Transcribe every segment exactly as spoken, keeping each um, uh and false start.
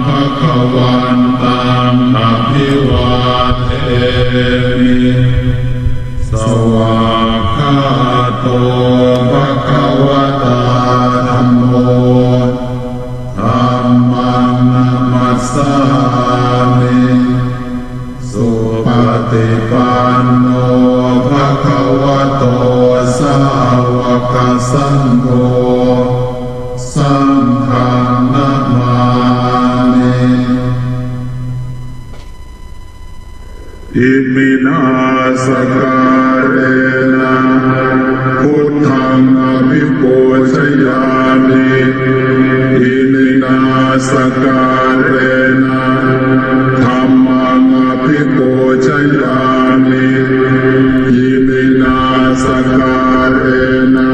Bhagavantaṃ abhivādemi. Svākkhāto bhagavatā dhammo, dhammaṃ namassāmi. Supaṭipanno bhagavato sāvakasaṅgho, saṅghaṃ namāmi. Iminā sakkārena buddhaṃ abhipūjayāmi. Iminā sakkārena dhammaṃ abhipūjayāmi. Iminā sakkārena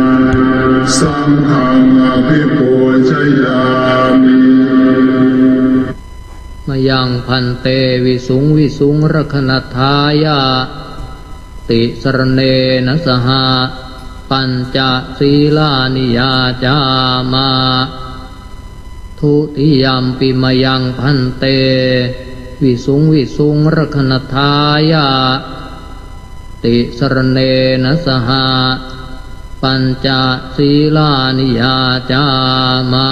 saṅghaṃ abhipūjayāmi. Mayaṃ bhante visuṃ visuṃ rakkhaṇatthāya tisaraṇena saha pañca sīlāni yācāma. Dutiyampi mayaṃ bhante visuṃ visuṃ rakkhaṇatthāya tisaraṇena saha pañca sīlāni yācāma.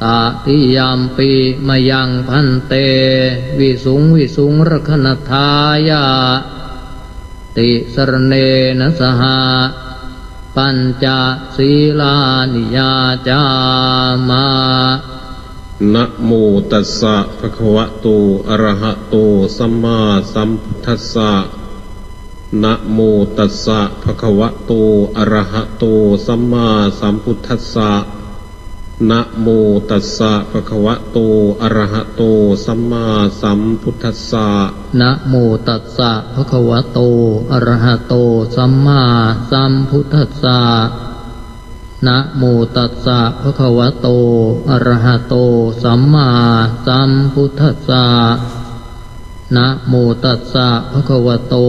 Tatiyampi mayaṃ bhante visuṃ visuṃ rakkhaṇatthāya tisaraṇena saha pañca sīlāni yācāma. Namo tassa bhagavato arahato sammāsambuddhassa. Namo tassa bhagavato arahato sammāsambuddhassa. Namo tassa bhagavato arahato sammāsambuddhassa. Namo tassa bhagavato arahato sammāsambuddhassa. Namo tassa bhagavato arahato sammāsambuddhassa. Namo tassa bhagavato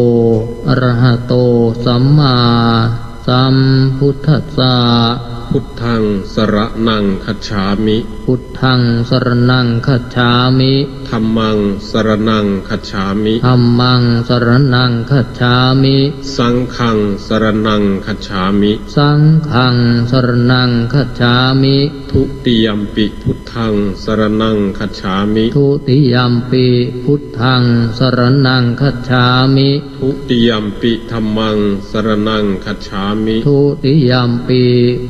arahato sammāsambuddhassa. Buddhaṃ saraṇaṃ gacchāmi. Buddhaṃ saraṇaṃ gacchāmi. Dhammaṃ saraṇaṃ gacchāmi. Dhammaṃ saraṇaṃ gacchāmi. Saṅghaṃ saraṇaṃ gacchāmi. Saṅghaṃ saraṇaṃ gacchāmi. Dutiyampi buddhaṃ saraṇaṃ gacchāmi. Dutiyampi buddhaṃ saraṇaṃ gacchāmi. Dutiyampi dhammaṃ saraṇaṃ gacchāmi. Dutiyampi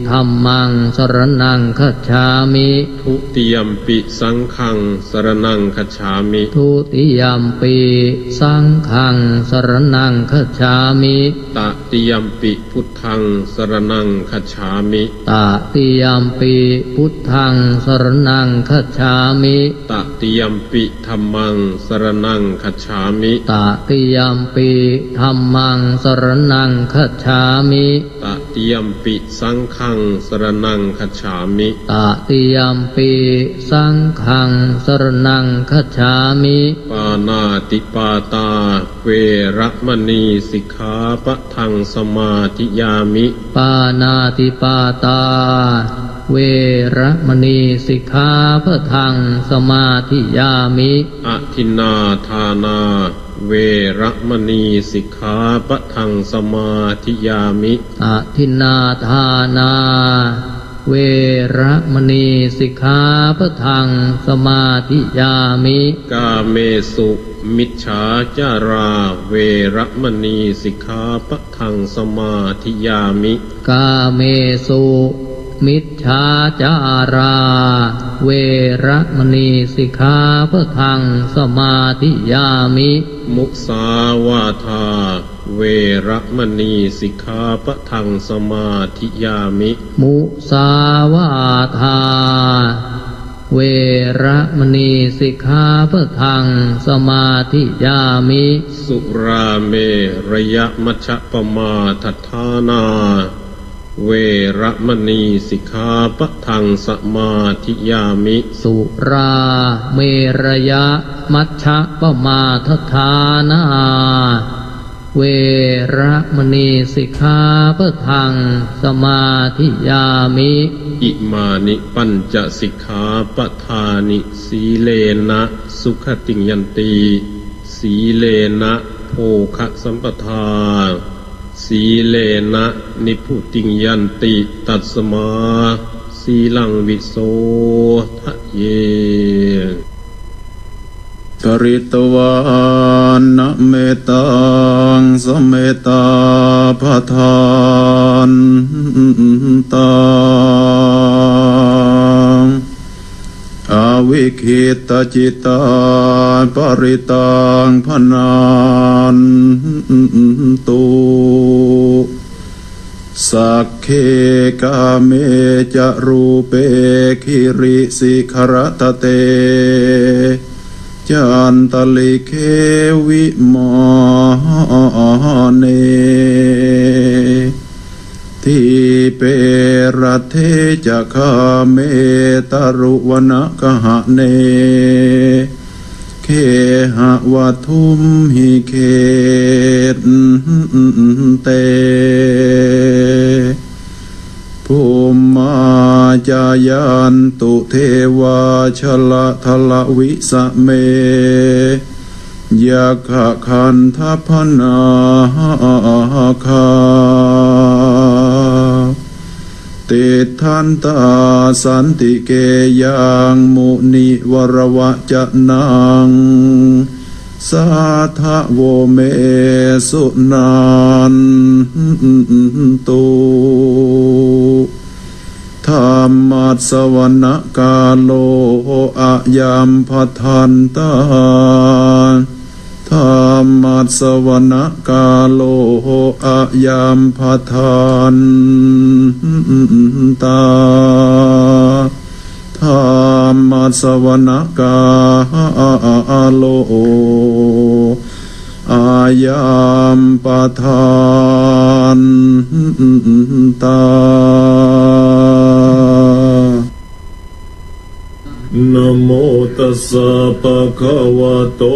dhammaṃ saraṇaṃ gacchāmi. Dutiyampi saṅghaṃ saraṇaṃ gacchāmi. Dutiyampi saṅghaṃ saraṇaṃ gacchāmi. Tatiyampi buddhaṃ saraṇaṃ gacchāmi. Tatiyampi buddhaṃ saraṇaṃ gacchāmi. Tatiyampi dhammaṃ saraṇaṃ gacchāmi. Tatiyampi dhammaṃ saraṇaṃ gacchāmi. Tatiyampi saṅghaṃ saraṇaṃ gacchāmi. Tatiyampi saṅghaṃ saraṇaṃ gacchāmi. Pāṇātipātā veramaṇī sikkhāpadaṃ samādiyāmi. Pāṇātipātā veramaṇī sikkhāpadaṃ samādiyāmi. Adinnādānā veramaṇī sikkhāpadaṃ samādiyāmi. Adinnādānā veramaṇī sikkhāpadaṃ samādiyāmi. Kāmesu micchācārā veramaṇī sikkhāpadaṃ samādiyāmi. Kāmesu micchācārā veramaṇī sikkhāpadaṃ samādiyāmi. Musāvādā veramaṇī sikkhāpadaṃ samādiyāmi. Musāvādā veramaṇī sikkhāpadaṃ samādiyāmi. Surāmerayamajjapamādaṭṭhānā veramaṇī sikkhāpadaṃ samādiyāmi. Surāmerayamajjapamādaṭṭhānā veramaṇī sikkhāpadaṃ samādiyāmi. Imāni pañca sikkhāpadāni. Sīlena sugatiṃ yanti, sīlena bhogasampadā, sīlena nibbutiṃ yanti, tasmā sīlaṃ visodhaye. Pharitvāna mettaṃ sametā bhadantā, avikkhittacittā parittaṃ bhaṇantu. Sagge kāme ca rūpe girisikharataṭe cantalikkhe vimāne, dīpe raṭṭhe ca gāme taruvanagahane gehavatthumhi khette, bhummā cāyantu devā jalathalavisame yakkhagandhabbanāgā, tiṭṭhantā santike yaṃ munivaravacanaṃ sādhavo me suṇantu. Dhammassavanakālo ayambhadantā. Dhammassavanakālo ayambhadantā. Dhammassavanakālo ayambhadantā. Namo tassa bhagavato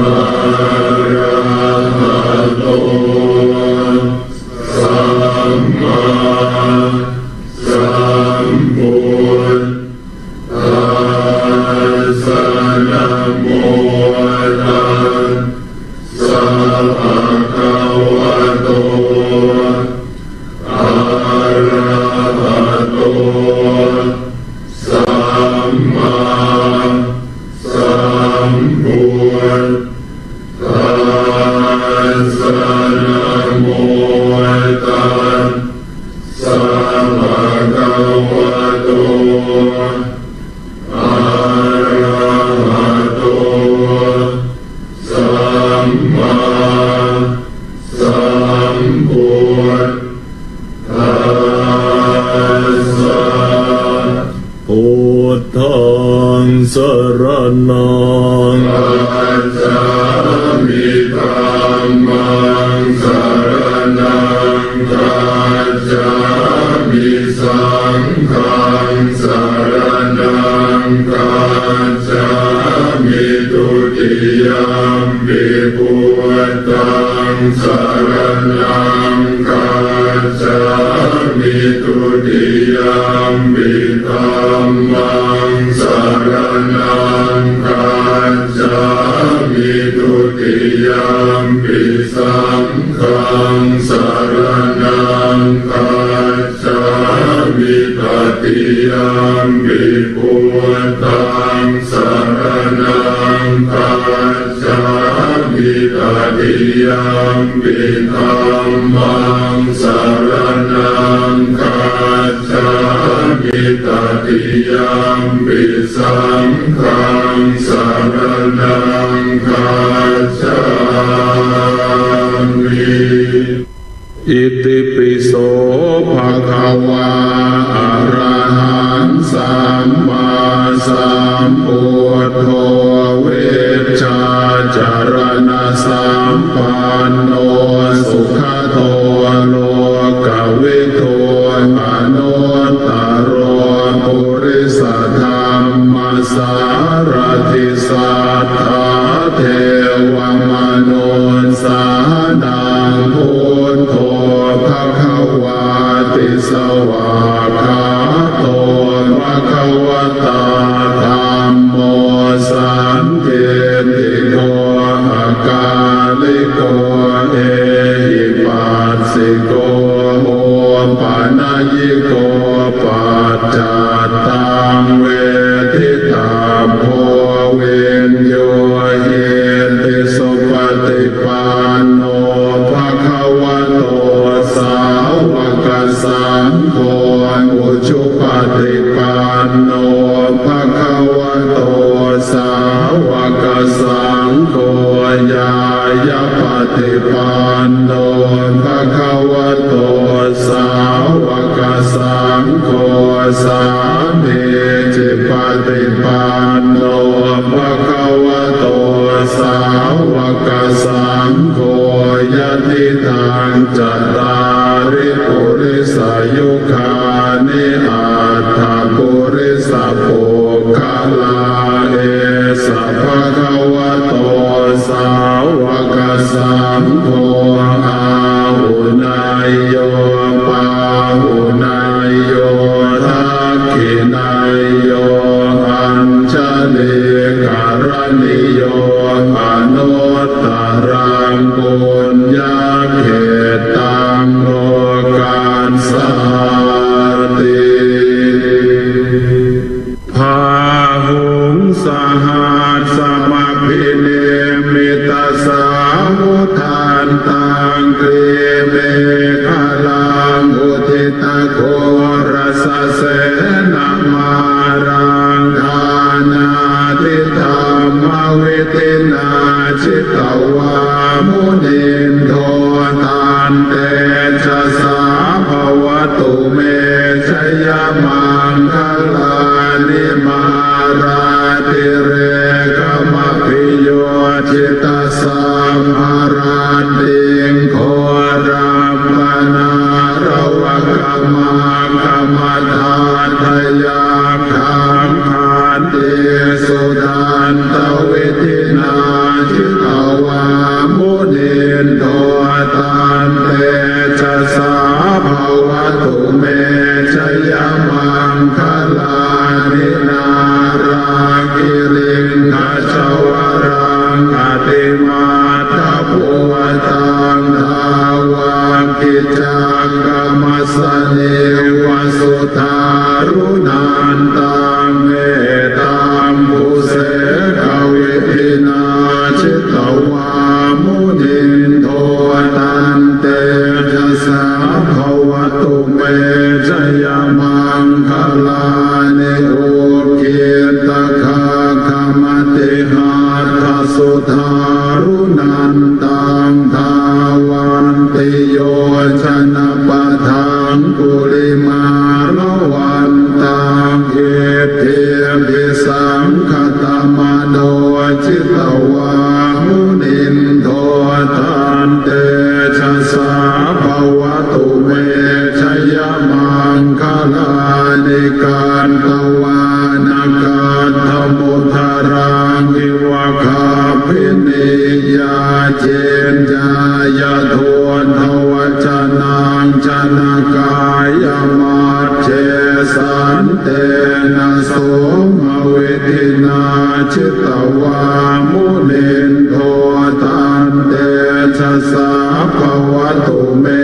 arahato sammāsambuddhassa. Namo tassa bhagavato arahato sammāsambuddhassa. Namo tassa bhagavato arahato sammāsambuddhassa. Buddhaṃ saraṇaṃ gacchāmi. Dhammaṃ saraṇaṃ gacchāmi. Saṅghaṃ saraṇaṃ gacchāmi. Dutiyampi buddhaṃ saraṇaṃ gacchāmi. Dutiyampi dhammaṃ saraṇaṃ gacchāmi. Dutiyampi saṅghaṃ saraṇaṃ gacchāmi. Tatiyampi buddhaṃ saraṇaṃ gacchāmi. Tatiyampi dhammaṃ saraṇaṃ gacchāmi. Tatiyampi saṅghaṃ saraṇaṃ gacchāmi. Itipi so bhagavā arahaṃ sammāsambuddho vijjācaraṇasampanno sugato lokavidū anuttaro purisadammasārathi satthā devama taṃ veditabbo viññūhīti. Supaṭipanno bhagavato sāvakasaṅgho, ujupaṭipanno bhagavato sāvakasaṅgho, ñāyapaṭipanno bhagavato sāvakasaṅgho, sāmīcipaṭipanno bhagavato sāvakasaṅgho, yadidaṃ cattāri purisayugāni aṭṭha purisapuggalā, esa bhagavato sāvakasaṅgho, āhuneyyo pāhuneyyo dakkhiṇeyyo añjalikaraṇīyo anuttaraṃ puññakkhettaṃ lokassāti. Bāhuṃ sahassamabhinimmitasāvudhantaṃ grīmekhalaṃ uditaghorasasenamāraṃ dānādidhammavidhinā jitavā munindo tantejasā bhavatu me jayamaṅgalāni. Mārātirekamabhiyujjhitasabbarattiṃ ghorampanāḷavakamakkhamathaddhayakkhaṃ khantīsudantavidhinā jitavā munindo tantejasā bhavatu me jayamaṅgalāni. Nāḷāgiriṃ gajavaraṃ atimattabhūtaṃ dāvaggicakkamasanīva sudāruṇantaṃ mettambusekavidhinā jitavā munindo tantejasā bhavatu me jayamaṅgalāni. Ukkhittakhaggamatihatthasudāruṇantaṃ dhāvantiyojanapathaṅgulimālavantaṃ iddhībhisaṅkhatamano jitavā munindo tantejasā bhavatu me jayamaṅgalāni. Katvāna kaṭṭhamudaraṃ iva gabbhinīyā ciñcāya duṭṭhavacanaṃ janakāyamajjhe santena somavidhinā jitavā munindo tantejasā bhavatu me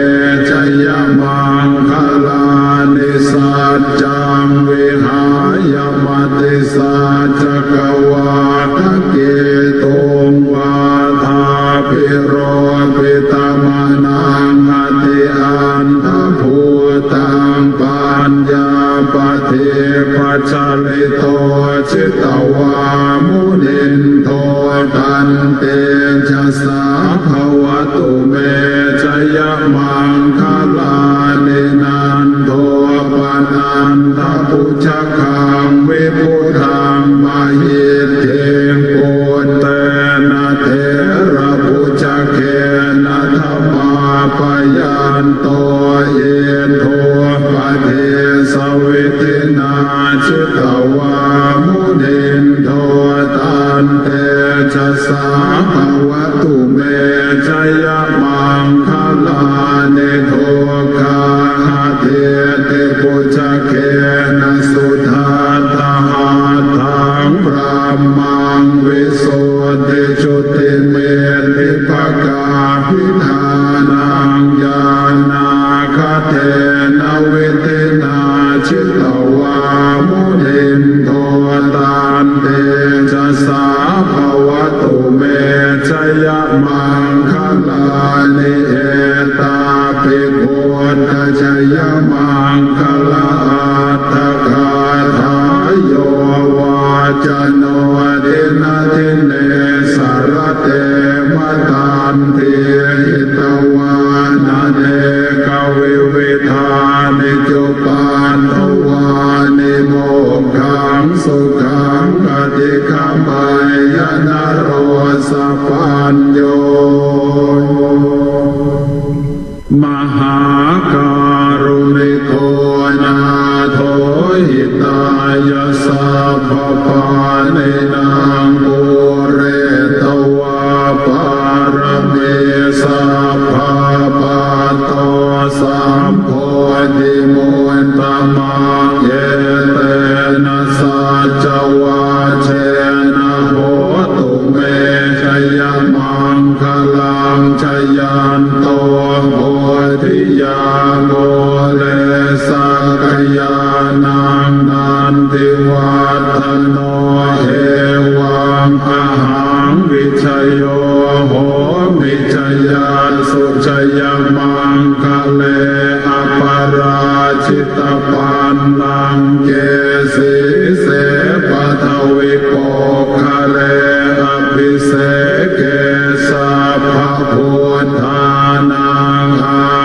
jayamaṅgalāni. Saccaṃ vihāya matisaccakavādaketuṃ vādābhiropitamanaṃ atiandhabhūtaṃ paññāpadīpajalito jitavā munindo tantejasā bhavatu me jayamaṅgalāni. Nandopanandabhujagaṃ vibudhaṃ mahiddhiṃ puttena therabhujagena damāpayanto iddhūpadesavidhinā jitavā munindo tantejasā bhavatu me jayamaṅgalāni. Duggāhadiṭṭhibhujagena sudaṭṭhahatthaṃ brahmaṃ visuddhijutimiddhibakābhidhānaṃ ñāṇāgadena vidhinā jitavā muni jano dinadine sarate matandī hitvānanekavividhāni cupaddavāni mokkhaṃ sukhaṃ adhigameyya naro sapañño. Mahākāruṇiko nātho hitāya sabbapāṇinaṃ pūretvā pāramī sabbā patto sambodhimuttamaṃ etena saccavajjena hotu me jayamaṅgalaṃ. Jayanto bodhiyā mūle sakyānaṃ nandivaḍḍhano evaṃ ahaṃ vijayo homi jayassu jayamaṅgale aparājitapallaṅke sīse paṭhavipokkhare abhiseke sabbabuddhānaṃ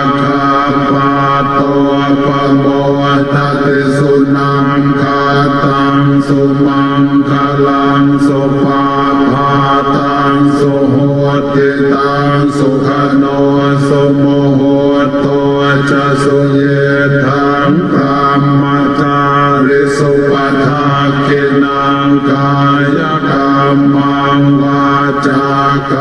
aggappatto pamodati. Sunakkhattaṃ sumaṅgalaṃ supabhātaṃ suhuṭṭhitaṃ sukhaṇo sumuhutto ca suyiṭṭhaṃ brahmacārisu padakkhiṇaṃ kāyakammaṃ vācākammaṃ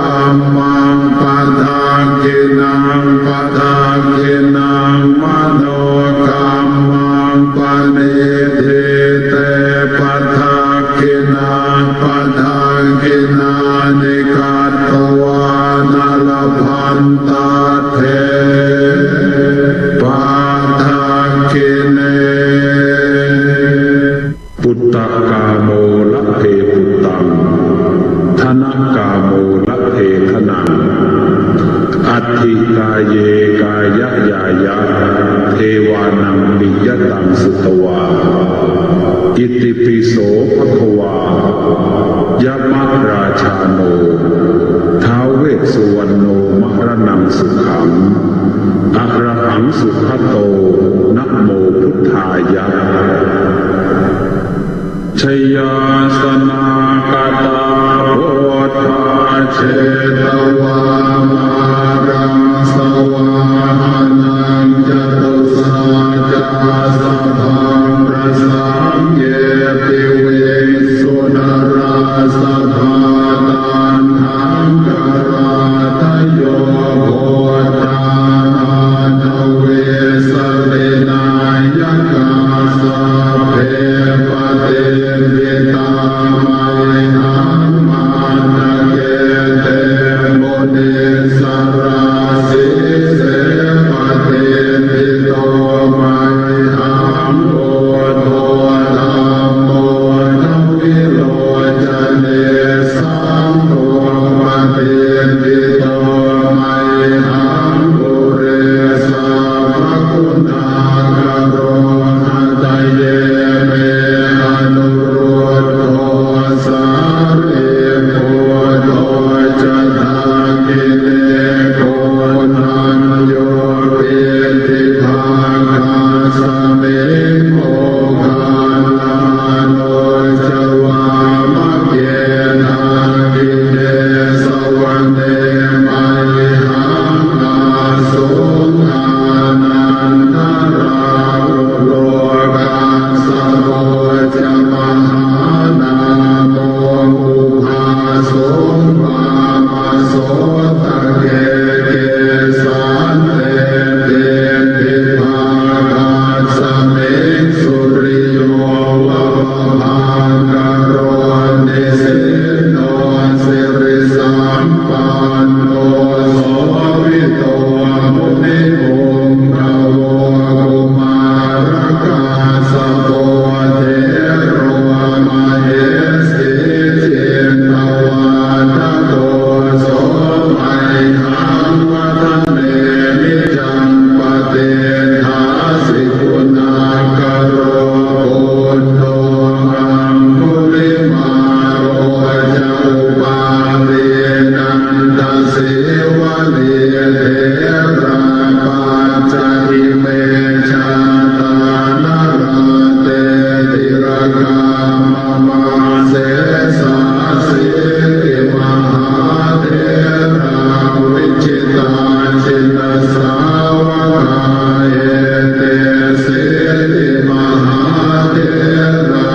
padakkhiṇaṃ padakkhiṇaṃ manokammaṃ paṇidhī te padakkhiṇā padakkhiṇāni katvāna labhantatthe padakkhiṇe. Puttakāmo labhe puttaṃ dhanakāmo labhe dhanaṃ atthi kāye kāyañāya devānaṃ piyataṃ sutvā itipi so bhagavā yamarājāno ท้าว vessuvaṇṇo maraṇaṃ sukhaṃ arahaṃ sugato namo buddhāya. Jayāsanāgatā buddhā jetvā māraṃ savāhanaṃ catusaccāsabhaṃ rasaṃ ye piviṃsu narāsabhā. Taṇhaṅkarādayo buddhā aṭṭhavīsati nāyakā sabbe patiṭṭhitā mayhaṃ matthake te munissarā. Sīse patiṭṭhito mayhaṃ buddho dhammo dvilocane saṅgho patiṭṭhito mayhaṃ ure sabbaguṇākaro. Hadaye me anuruddho sārīputto ca dakkhiṇe koṇḍañño piṭṭhibhāgasmiṃ moggallāno ca vāmake. Dakkhiṇe savane mayhaṃ āsuṃ ānandarāhulo kassapo ca mahānāmo ubhāsuṃ vāmasotake. Kesante piṭṭhibhāgasmiṃ suriyo va pabhaṅkaro nisinno sirisampanno sobhito munipuṅgavo. Kumārakassapo thero mahesī cittavādako so mayhaṃ vadane niccaṃ patiṭṭhāsi guṇākaro. Puṇṇo Sesāsīti mahātherā vijitā jinasāvakā, etesīti mahātherā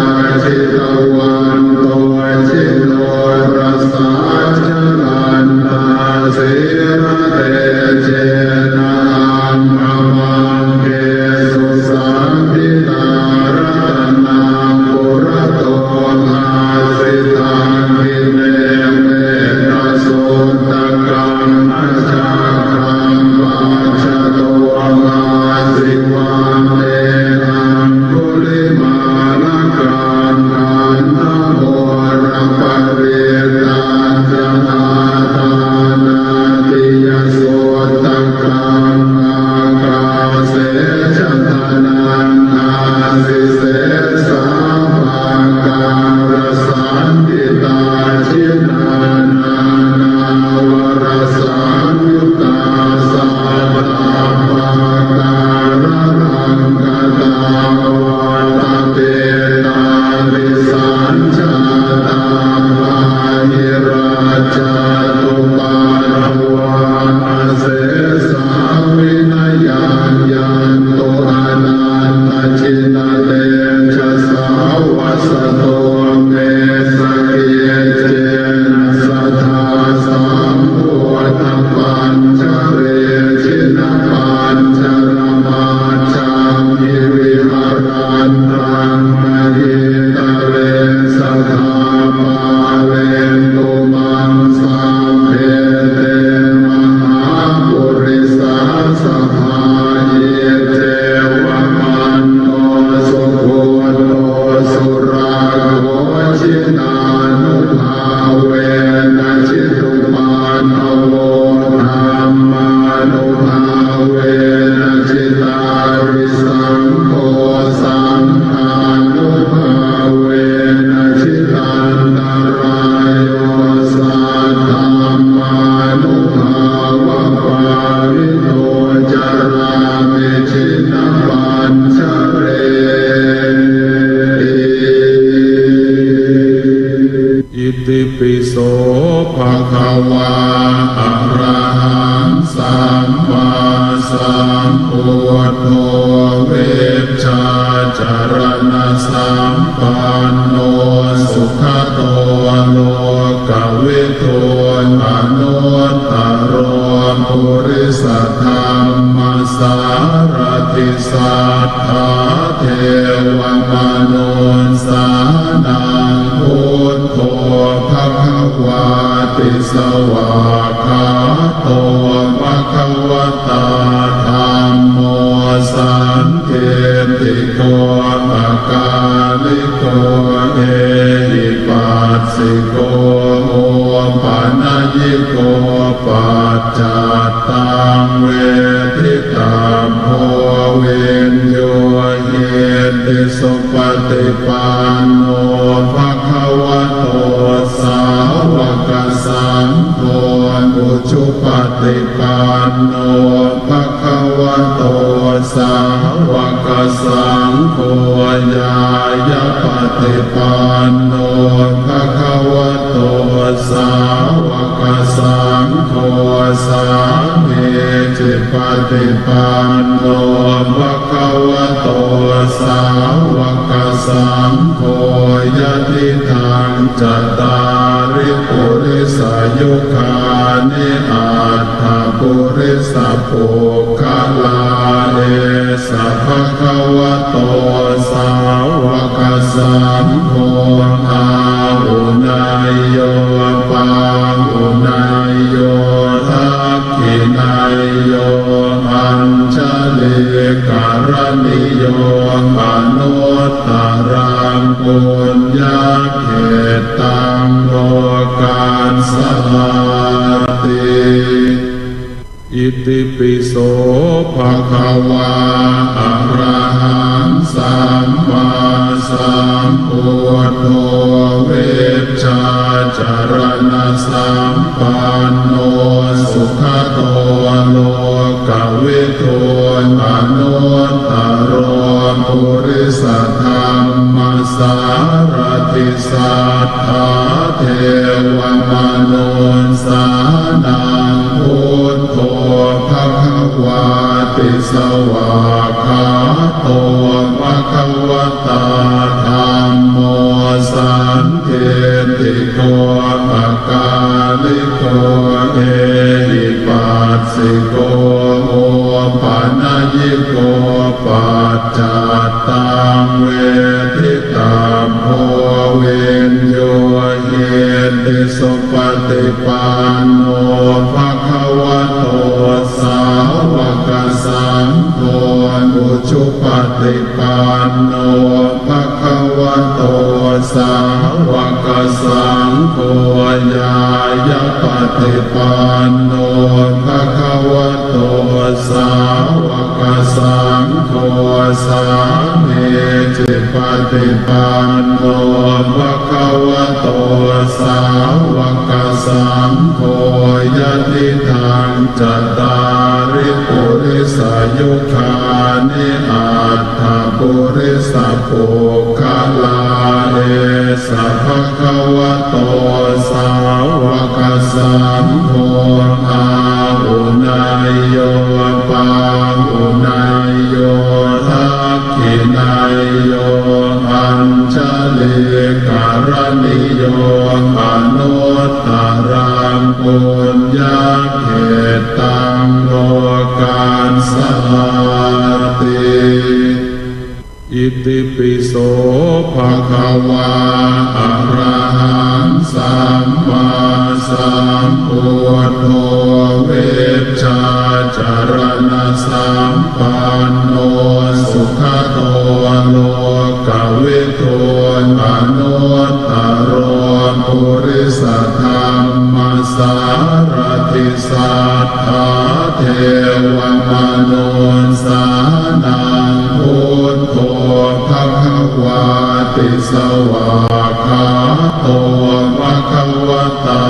jitavanto jinorasā, jalantā sīlatejena aṅgamaṅgesu saṇṭhitā. Ratanaṃ purato āsi dakkhiṇe mettasuttakaṃ, dhajaggaṃ pacchato āsi vāme aṅgulimālakaṃ. Khandhamoraparittañca āṭānāṭiyasuttakaṃ, ākāse chadanaṃ āsi sesā pākārasaṇṭhitā. Jinā nānāvarasaṃyuttā sattappākāralaṅkatā, vātapittādisañjātā bāhirajjhattupaddavā, asesā vinayaṃ yantu anantajinatejasā. Vasato me sakiccena sadā sambuddhapañjare, jinapañjaramajjhamhi viharantaṃ mahītale, sadā pālentu maṃ sabbe te mahāpurisāsabhā. Iccevamanto sugutto surakkho, jinānubhāvena jitupaddavo, dhammānubhāvena jitārisaṅgho, saṅghānubhāvena jitantarāyo, saddhammānubhāvapālito carāmi jinapañjareti. Itipi so bhagavā arahaṃ sammāsambuddho vijjācaraṇasampanno sugato lokavidū anuttaro purisadammasārathi satthā devamanussānaṃ buddho bhagavāti. Svākkhāto bhagavatā dhammo sandiṭṭhiko akāliko ehipassiko opanayiko paccattaṃ veditabbo viññūhīti. Supaṭipanno bhagavato sāvakasaṅgho, ujupaṭipanno bhagavato sāvakasaṅgho, ñāyapaṭipanno bhagavato sāvakasaṅgho, sāmīcipaṭipanno bhagavato sāvakasaṅgho, yadidaṃ cattāri purisayugāni aṭṭha purisapuggalā, esa bhagavato sāvakasaṅgho āhuneyyo pāhuneyyo dakkhiṇeyyo añjalikaraṇīyo anuttaraṃ puññakkhettaṃ lokassāti. Itipi so bhagavā arahaṃ sammāsambuddho vijjācaraṇasampanno sugato lokavidū anuttaro purisadammasāra satthā devamanussānaṃ buddho bhagavāti. Svākkhāto bhagavatā dhammo sandiṭṭhiko akāliko ehipassiko opanayiko paccattaṃ veditabbo viññūhīti. Supaṭipanno bhagavato sāvakasaṅgho, ujupaṭipanno bhagavato sāvakasaṅgho, ñāyapaṭipanno bhagavato sāvakasaṅgho, sāmīcipaṭipanno bhagavato sāvakasaṅgho, yadidaṃ cattāri purisayugāni aṭṭha purisapuggalā, esa bhagavato sāvakasaṅgho, āhuneyyo pāhuneyyo dakkhiṇeyyo añjalikaraṇīyo anuttaraṃ puññakkhettaṃ lokassāti. Itipi so bhagavā arahaṃ sammāsambuddho vijjācaraṇasampanno sugato lokavidū anuttaro purisadammasārathi satthā devamanussānaṃ buddho bhagavāti. Svākkhāto bhagavatā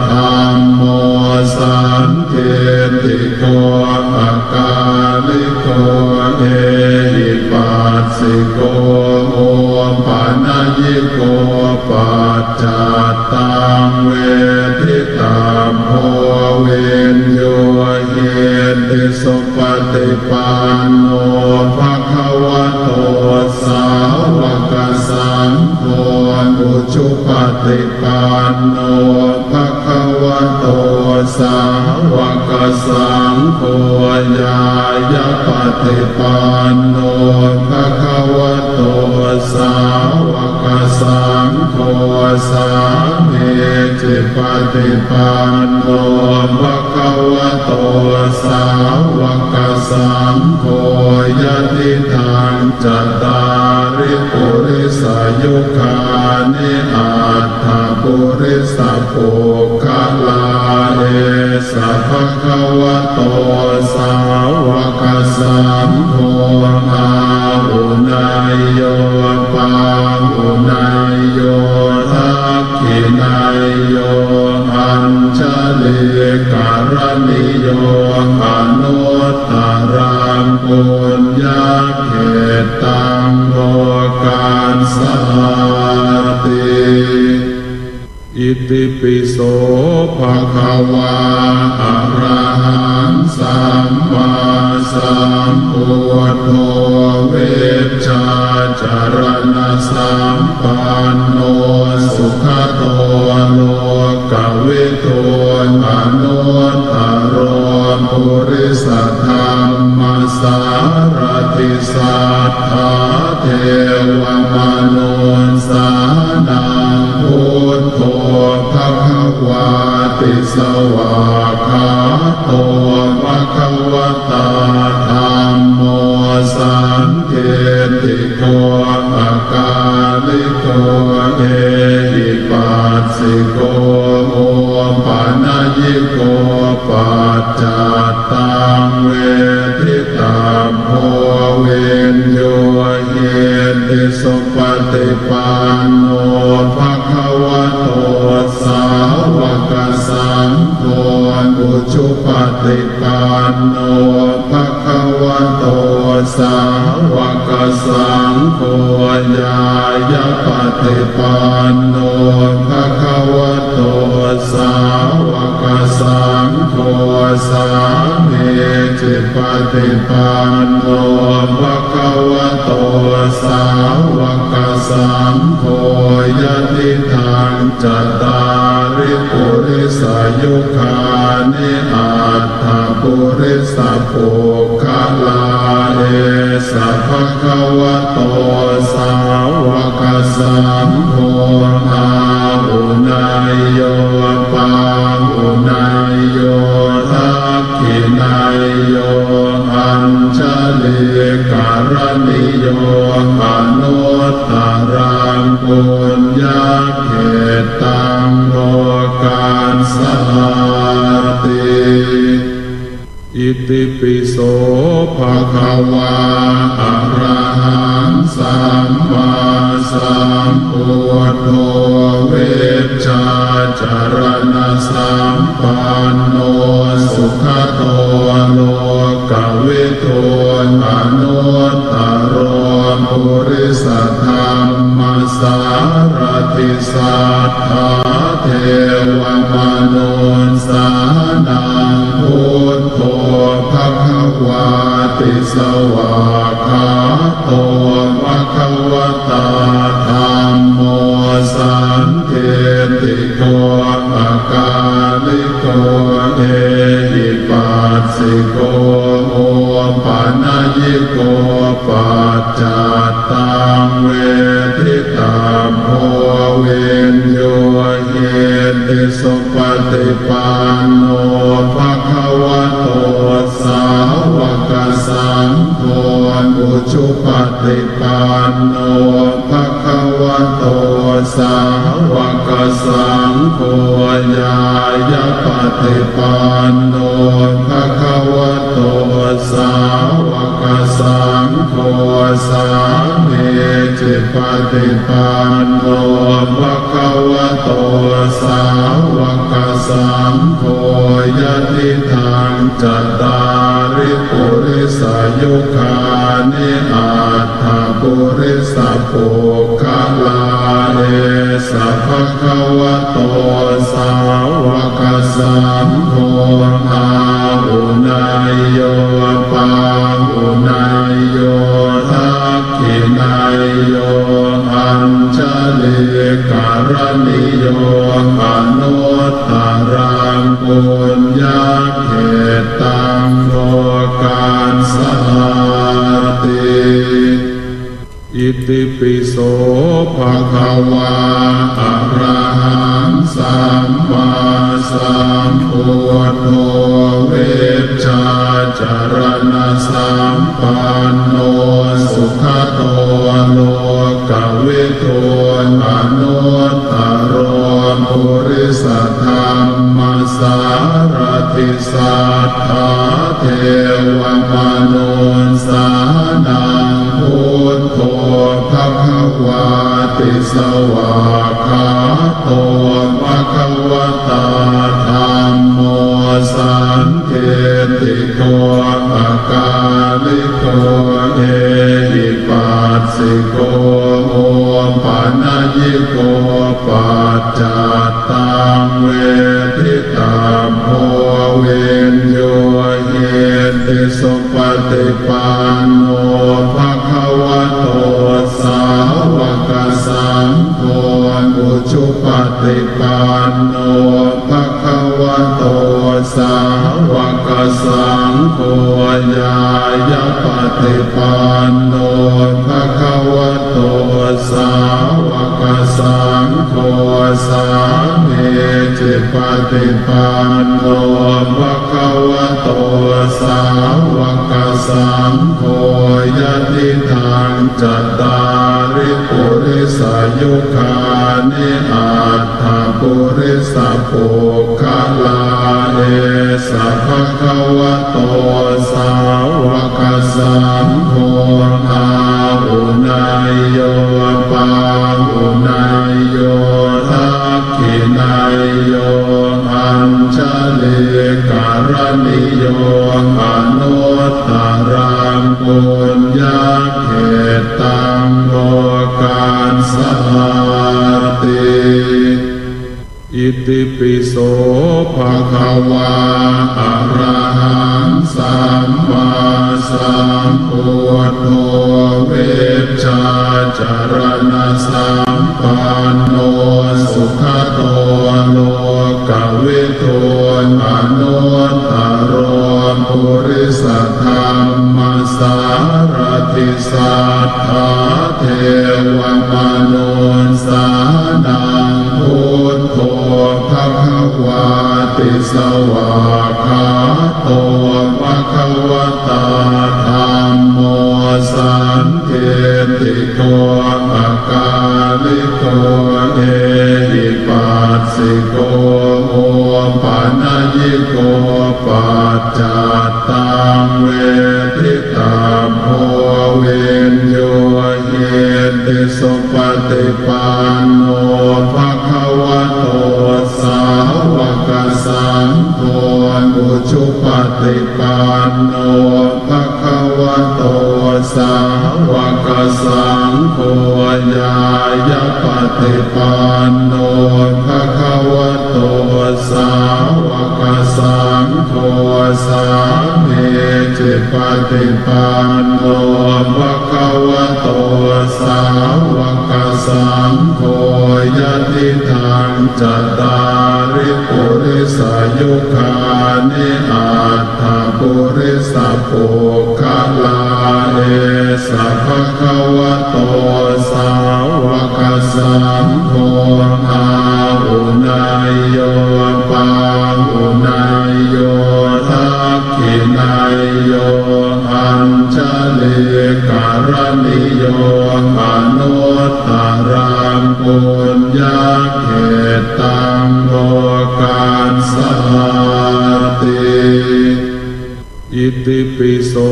dhammo sandiṭṭhiko akāliko ehipassiko opanayiko paccattaṃ veditabbo viññūhīti. Supaṭipanno bhagavato sāvakasaṅgho, ujupaṭipanno bhagavato sāvakasaṅgho, ñāyapaṭipanno bhagavato sāvakasaṅgho, sāmīcipaṭipanno bhagavato sāvakasaṅgho, yadidaṃ cattāri purisayugāni aṭṭha purisapuggalā, esa bhagavato sāvakasaṅgho, āhuneyyo pāhuneyyo dakkhiṇeyyo añjalikaraṇīyo anuttaraṃ puññakkhettaṃ lokassāti. Itipi so bhagavā arahaṃ sammāsambuddho vijjācaraṇasampanno sugato lokavidū anuttaro purisadammasārathi satthā devamanussānaṃ buddho bhagavāti. Svākkhāto bhagavatā dhammo sandiṭṭhiko akāliko ehipassiko opanayiko paccattaṃ veditabbo viññūhīti. Supaṭipanno bhagavato sāvakasaṅgho, ujupaṭipanno bhagavato sāvakasaṅgho, ñāyapaṭipanno panno bhagavato sāvakasaṅgho, sāmīcipaṭipanno bhagavato sāvakasaṅgho, yadidaṃ cattāri purisayugāni aṭṭha purisapuggalā, esa bhagavato sāvakasaṅgho, āhuneyyo pāhuneyyo dakkhiṇeyyo añjalikaraṇīyo anuttaraṃ puññakkhettaṃ lokassāti. Itipi so bhagavā arahaṃ sammāsambuddho vijjācaraṇasampanno sugato lokavidū anuttaro purisadammasārathi satthā devamanussānaṃ buddho bhagavāti. Svākkhāto bhagavatā dhammo sandiṭṭhiko akāliko ehipassiko opanayiko paccattaṃ veditabbo viññūhīti. Supaṭipanno bhagavato sāvakasaṅgho, ujupaṭipanno bhagavato sāvakasaṅgho, ñāyapaṭipanno bhagavato sāvakasaṅgho, sāmīcipaṭipanno bhagavato sāvakasaṅgho, yadidaṃ cattāri purisayugāni aṭṭha purisapuggalā, esa bhagavato sāvakasaṅgho, āhuneyyo pāhuneyyo dakkhiṇeyyo añjalikaraṇīyo anuttaraṃ puññakkhettaṃ lokassāti. Itipi so bhagavā arahaṃ sammāsambuddho vijjācaraṇasampanno sugato lokavidū anuttaro purisadammasārathi satthā devamanussānaṃ buddho bhagavāti. Svākkhāto bhagavatā dhammo sandiṭṭhiko akāliko ehipassiko opanayiko paccattaṃ veditabbo viññūhīti. Supaṭipanno bhagavato sāvakasaṅgho, ujupaṭipanno bhagavato sāvakasaṅgho, ñāyapaṭipanno bhagavato sāvakasaṅgho, sāmīcipaṭipanno bhagavato sāvakasaṅgho, yadidaṃ cattāri purisayugāni aṭṭha purisapuggalā, esa bhagavato sāvakasaṅgho, āhuneyyo pāhuneyyo dakkhiṇeyyo añjalikaraṇīyo anuttaraṃ puññakkhettaṃ lokassāti. Itipi so bhagavā arahaṃ sammāsambuddho vijjācaraṇasampanno sugato lokavidū anuttaro purisadammasārathi satthā devamanussānaṃ buddho bhagavāti. Svākkhāto bhagavatā dhammo sandiṭṭhiko akāliko ehipassiko opanayiko paccattaṃ veditabbo viññūhīti. Supaṭipanno bhagavato sāvakasaṅgho, ujupaṭipanno bhagavato sāvakasaṅgho, ñāyapaṭipanno bhagavato sāvakasaṅgho, sāmīcipaṭipanno bhagavato sāvakasaṅgho, yadidaṃ cattāri purisayugāni aṭṭha purisapuggalā, esa bhagavato sāvakasaṅgho āhuneyyo pāhuneyyo dakkhiṇeyyo añjalikaraṇīyo anuttaraṃ puññakkhettaṃ lokassāti. Itipi so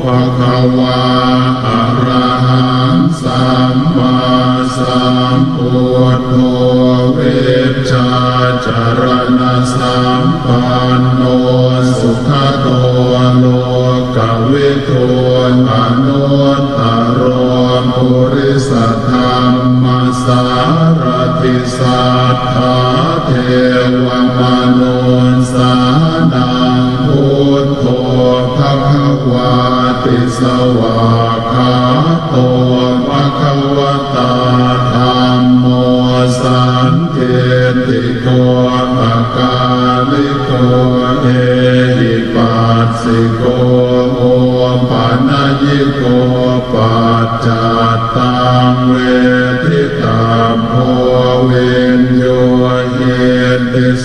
bhagavā arahaṃ sammāsambuddho vijjācaraṇasampanno sugato lokavidū anuttaro purisadammasārathi satthā devamanussānaṃ buddho bhagavāti. Svākkhāto bhagavatā dhammo sandiṭṭhiko akāliko ehipassiko opanayiko paccattaṃ veditabbo viññūhīti.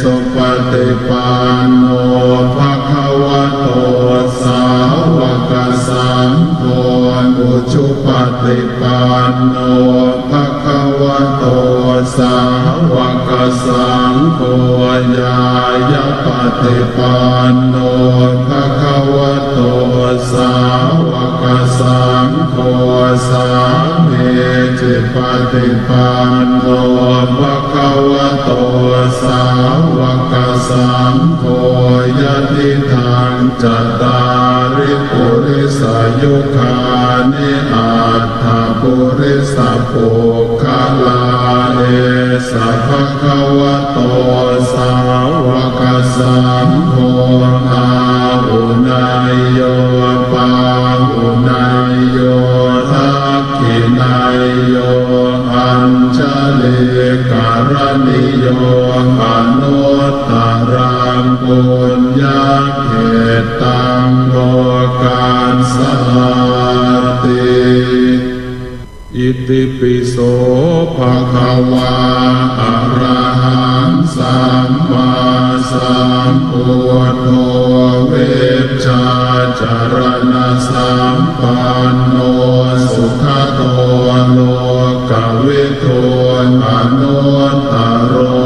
Supaṭipanno bhagavato sāvakasaṅgho, ujupaṭipanno bhagavato sāvakasaṅgho, ñāyapaṭipanno bhagavato sāvakasaṅgho, sāmīcipaṭipanno bhagavato sāvakasaṅgho, yadidaṃ cattāri purisayugāni aṭṭha purisapuggalā, esa bhagavato sāvakasaṅgho āhuneyyo pāhuneyyo dakkhiṇeyyo añjalikaraṇīyo anuttaraṃ puññakkhettaṃ lokassāti. Itipi so bhagavā arahaṃ sammāsambuddho vijjācaraṇasampanno sugato lokavidū anuttaro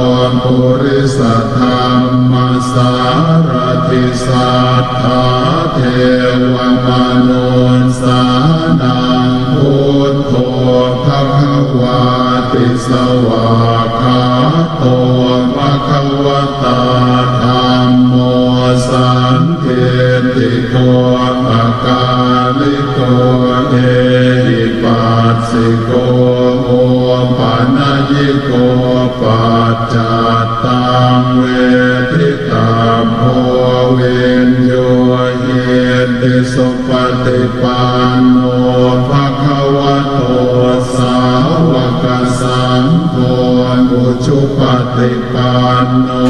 purisadammasārathi satthā devamanussānaṃ buddho bhagavāti. Svākkhāto bhagavatā dhammo sandiṭṭhiko akāliko ehipassiko opanayiko paccat taṃ veditabbo viññūhīti. Supaṭipanno bhagavato sāvakasaṅgho, ujupaṭipanno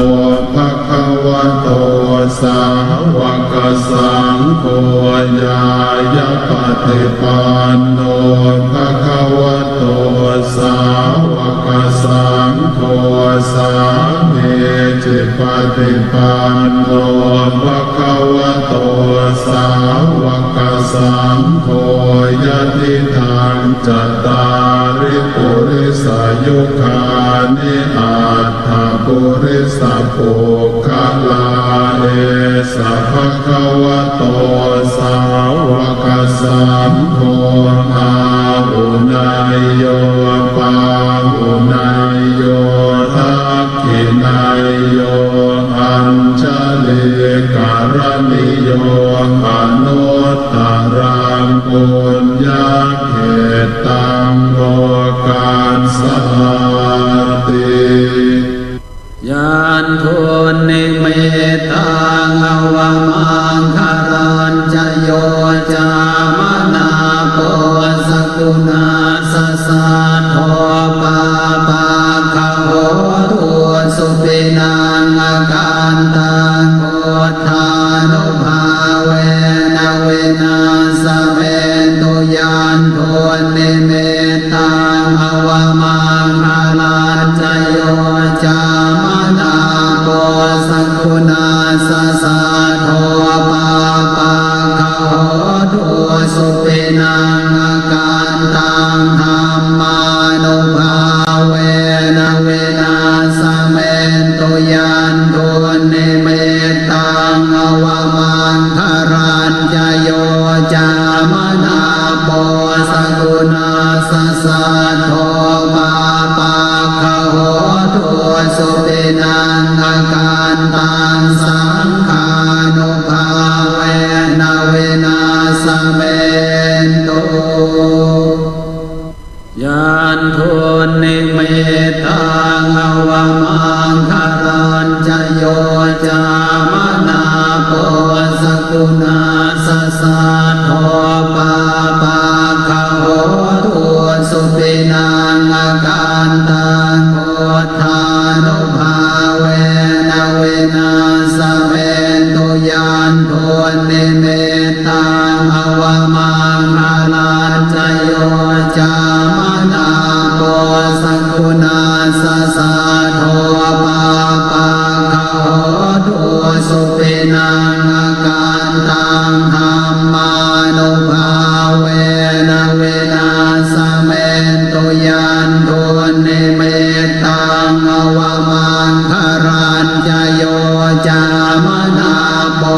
bhagavato sāvakasaṅgho, ñāyapaṭipanno bhagavato sāvakasaṅgho, sāmīcipaṭipanno bhagavato sāvakasaṅgho, yadidaṃ cattāri purisayugāni aṭṭha purisapuggalā, esa bhagavato sāvakasaṅgho, āhuneyyo pāhuneyyo dakkhiṇeyyo añjalikaraṇīyo anuttaraṃ puññakkhettaṃ lokassāti. Yaṃ dunnimittaṃ avamaṅgalañca yo cāmanāpo sakuṇassa saddo pāpaggaho dussupinaṃ akantaṃ buddhānubhāvena vināsamentu. Yaṃ dunnimittaṃ avamaṅgalañca yo cāmanāpo sakuṇassa saddo pāpaggaho dussupinaṃ akantaṃ dhammānubhāvena vināsamentu. Yaṃ dunnimittaṃ avamaṅgalañca yo cāmanāpo sakuṇassa saddo pāpaggaho dussupinaṃ akantaṃ saṅghānubhāvena vināsamentu. Yaṃ dunnimittaṃ avamaṅgalañca yo cāmanāpo sakuṇassa saddo pāpaggaho dussupinaṃ akantaṃ buddhānubhāvena vināsamentu. Yaṃ dunnimittaṃ avamaṅgalañca yo cāmanāpo sakuṇassa saddo pāpaggaho dussupinaṃ akantaṃ dhammānubhāvena vināsamentu. Yaṃ dunnimittaṃ avamaṅgalañca yo cāmanāpo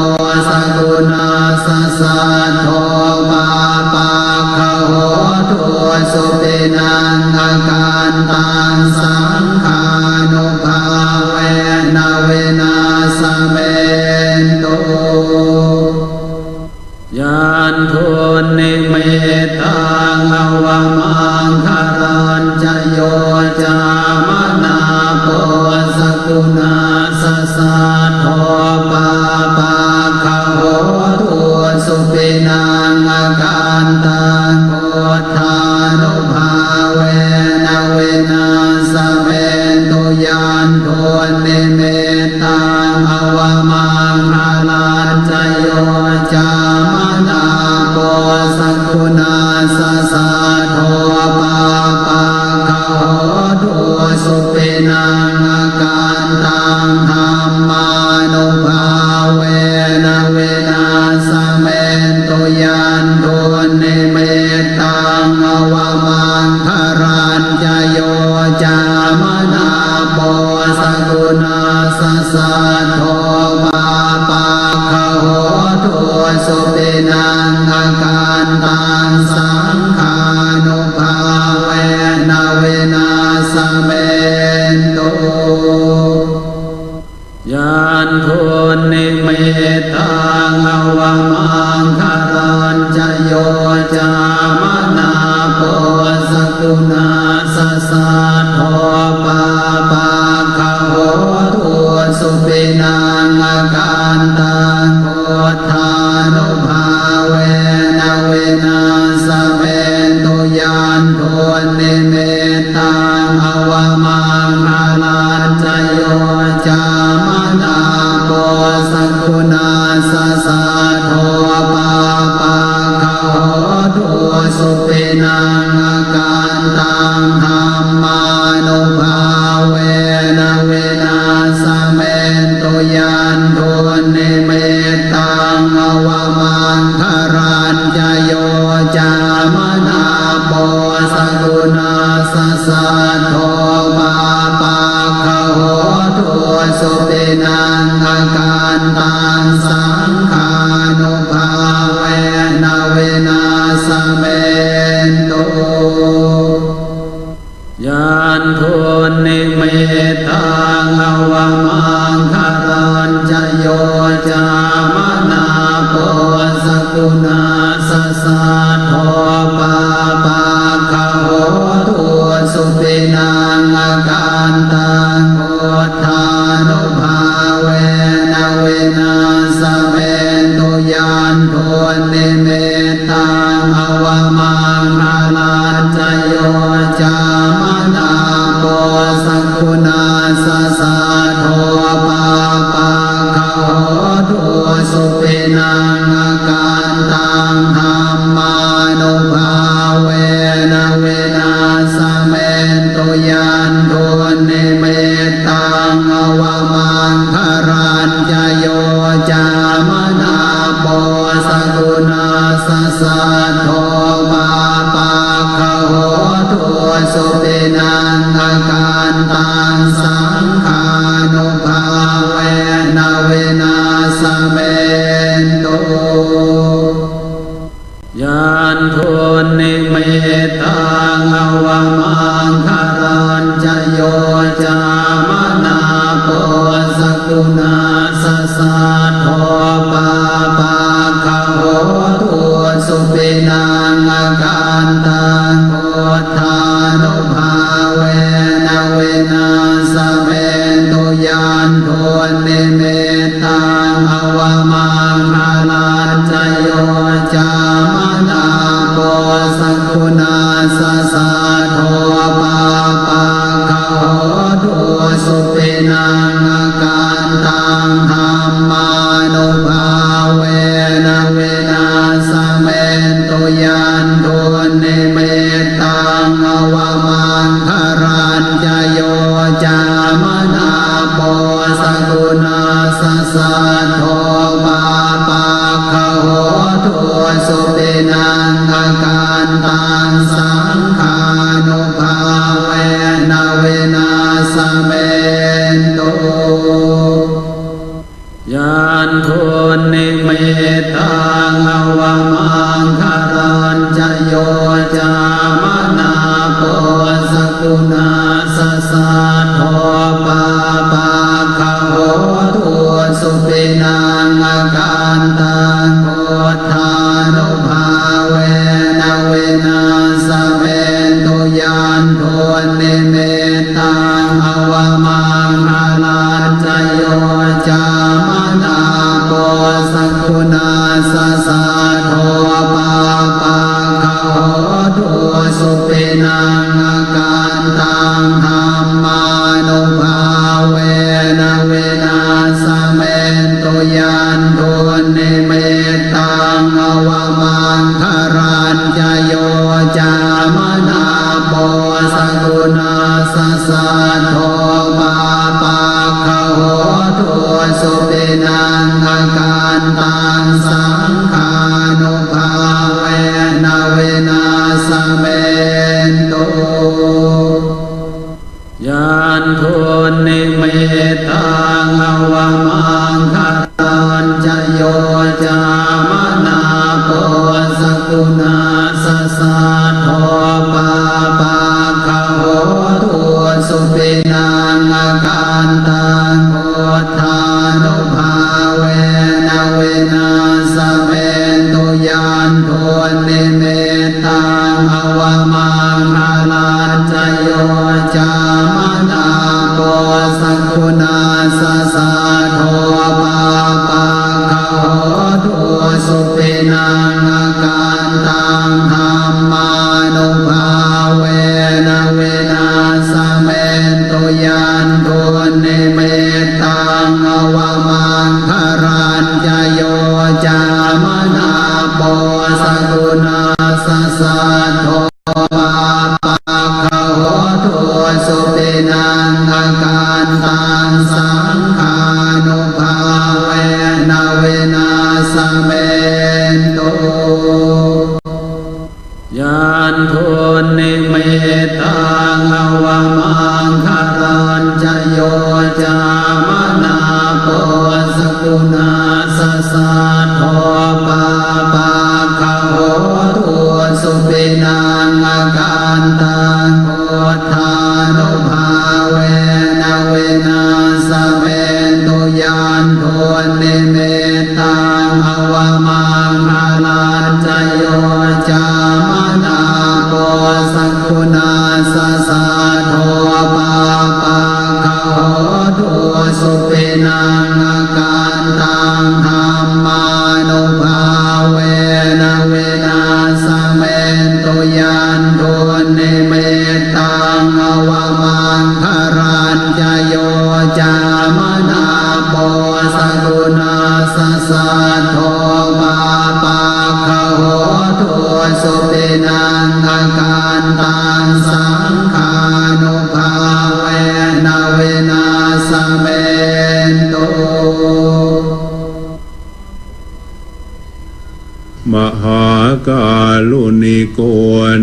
sakuṇassa saddo pāpaggaho dussupinaṃ akantaṃ saṅghānubhāvena vināsamentu. Yaṃ dunnimittaṃ avamaṅgalañca yo cāmanāpo sakuṇassa saddo pāpaggaho dussupinaṃ akantaṃ buddhānubhāvena vināsamentu. Yaṃ dunnimittaṃ avamaṅgalañca yo cāmanāpo sakuṇassa saddo pāpaggaho dussupinaṃ akantaṃ dhammānubhāvena vināsamentu. Yaṃ dunnimittaṃ avamaṅgalañca yo cāmanāpo sakuṇassa saddo pāpaggaho dussupinaṃ akantaṃ saṅghānubhāvena vināsamentu. mettaṃ avamaṅgalañca yo cāmanāpo sakuṇassa saddo pāpaggaho dussupinaṃ akantaṃ buddhānubhāvena vināsamentu. Yandunnimit taṃ avamaṅgalañca yo cāmanāpo sakuṇassa saddo pāpaggaho dussupinaṃ akantaṃ dhammānubhāvena vināsamentu. Yandunnimit taṃ avamaṅgalañca yo cāmanāpo sakuṇassa saddo pāpaggaho dussupinaṃ akantaṃ saṅghānubhāvena vināsamentu. Yandunnimittaṃ avamaṅgalañca yo cāmanāpo sakuṇassa saddo pāpaggaho dussupinaṃ akantaṃ buddhānubhāvena vināsamentu. Yandunnimit taṃ avamaṅgalañca yo cāmanāpo sakuṇassa saddo pāpaggaho dussupinaṃ akantaṃ dhammānubhāvena vināsamentu. Yandunnimit taṃ avamaṅgalañca yo cāmanāpo sakuṇassa saddo pāpaggaho dussupinaṃ akantaṃ saṅghānubhāvena vināsamentu. Yandunnimittaṃ avamaṅgalañca yo cāmanāpo sakuṇassa saddo pāpaggaho dussupinaṃ akantaṃ buddhānubhāvena vināsamentu. Yandunnimit taṃ avamaṅgalañca yo cāmanāpo sakuṇassa saddo pāpaggaho dussupinaṃ akantaṃ dhammānubhāvena vināsamentu. Yandunnimit taṃ avamaṅgalañca yo cāmanāpo sakuṇassa saddo pāpaggaho dussupinaṃ akantaṃ saṅghānubhāvena vināsamentu. Yandunnimittaṃ avamaṅgalañca yo cāmanāpo sakuṇassa saddo pāpaggaho dussupinaṃ akantaṃ buddhānubhāvena vināsamentu. Yandunnimit taṃ avamaṅgalañca yo cāmanāpo sakuṇassa saddo pā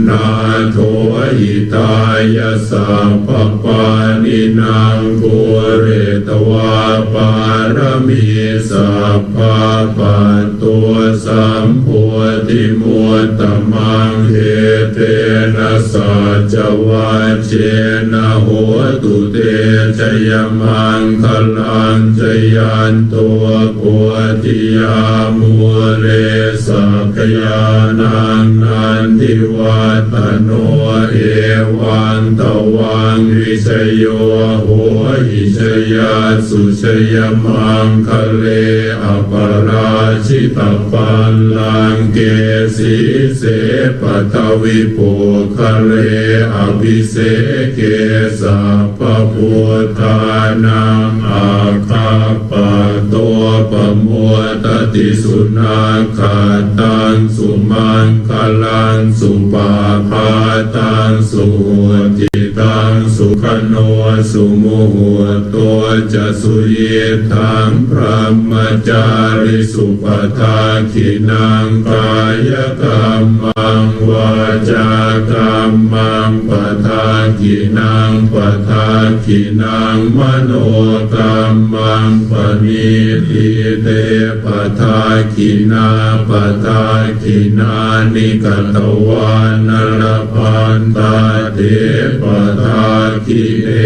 nātho hitāya sabbapāṇinaṃ pūretvā pāramī sabbā patto sambodhimuttamaṃ. Etena saccavajjena hotu te jayamaṅgalaṃ. Jayanto bodhiyā mūle sakyānaṃ nandivaḍḍhano evaṃ tvaṃ vijayo hohi jayassu jayamaṅgale aparājitapallaṅke sīse paṭhavipokkhare abhiseke sabbabuddhānaṃ aggappatto pamodati. Sunakkhattaṃ sumaṅgalaṃ supabhātaṃ suhuṭṭhitaṃ sukhaṇo sumuhutto ca suyiṭṭhaṃ brahmacārisu padakkhiṇaṃ kāyakammaṃ vācākammaṃ padakkhiṇaṃ padakkhiṇaṃ manokammaṃ paṇidhī te padakkhiṇā padakkhiṇāni katvāna labhantatthe padakkhiṇe.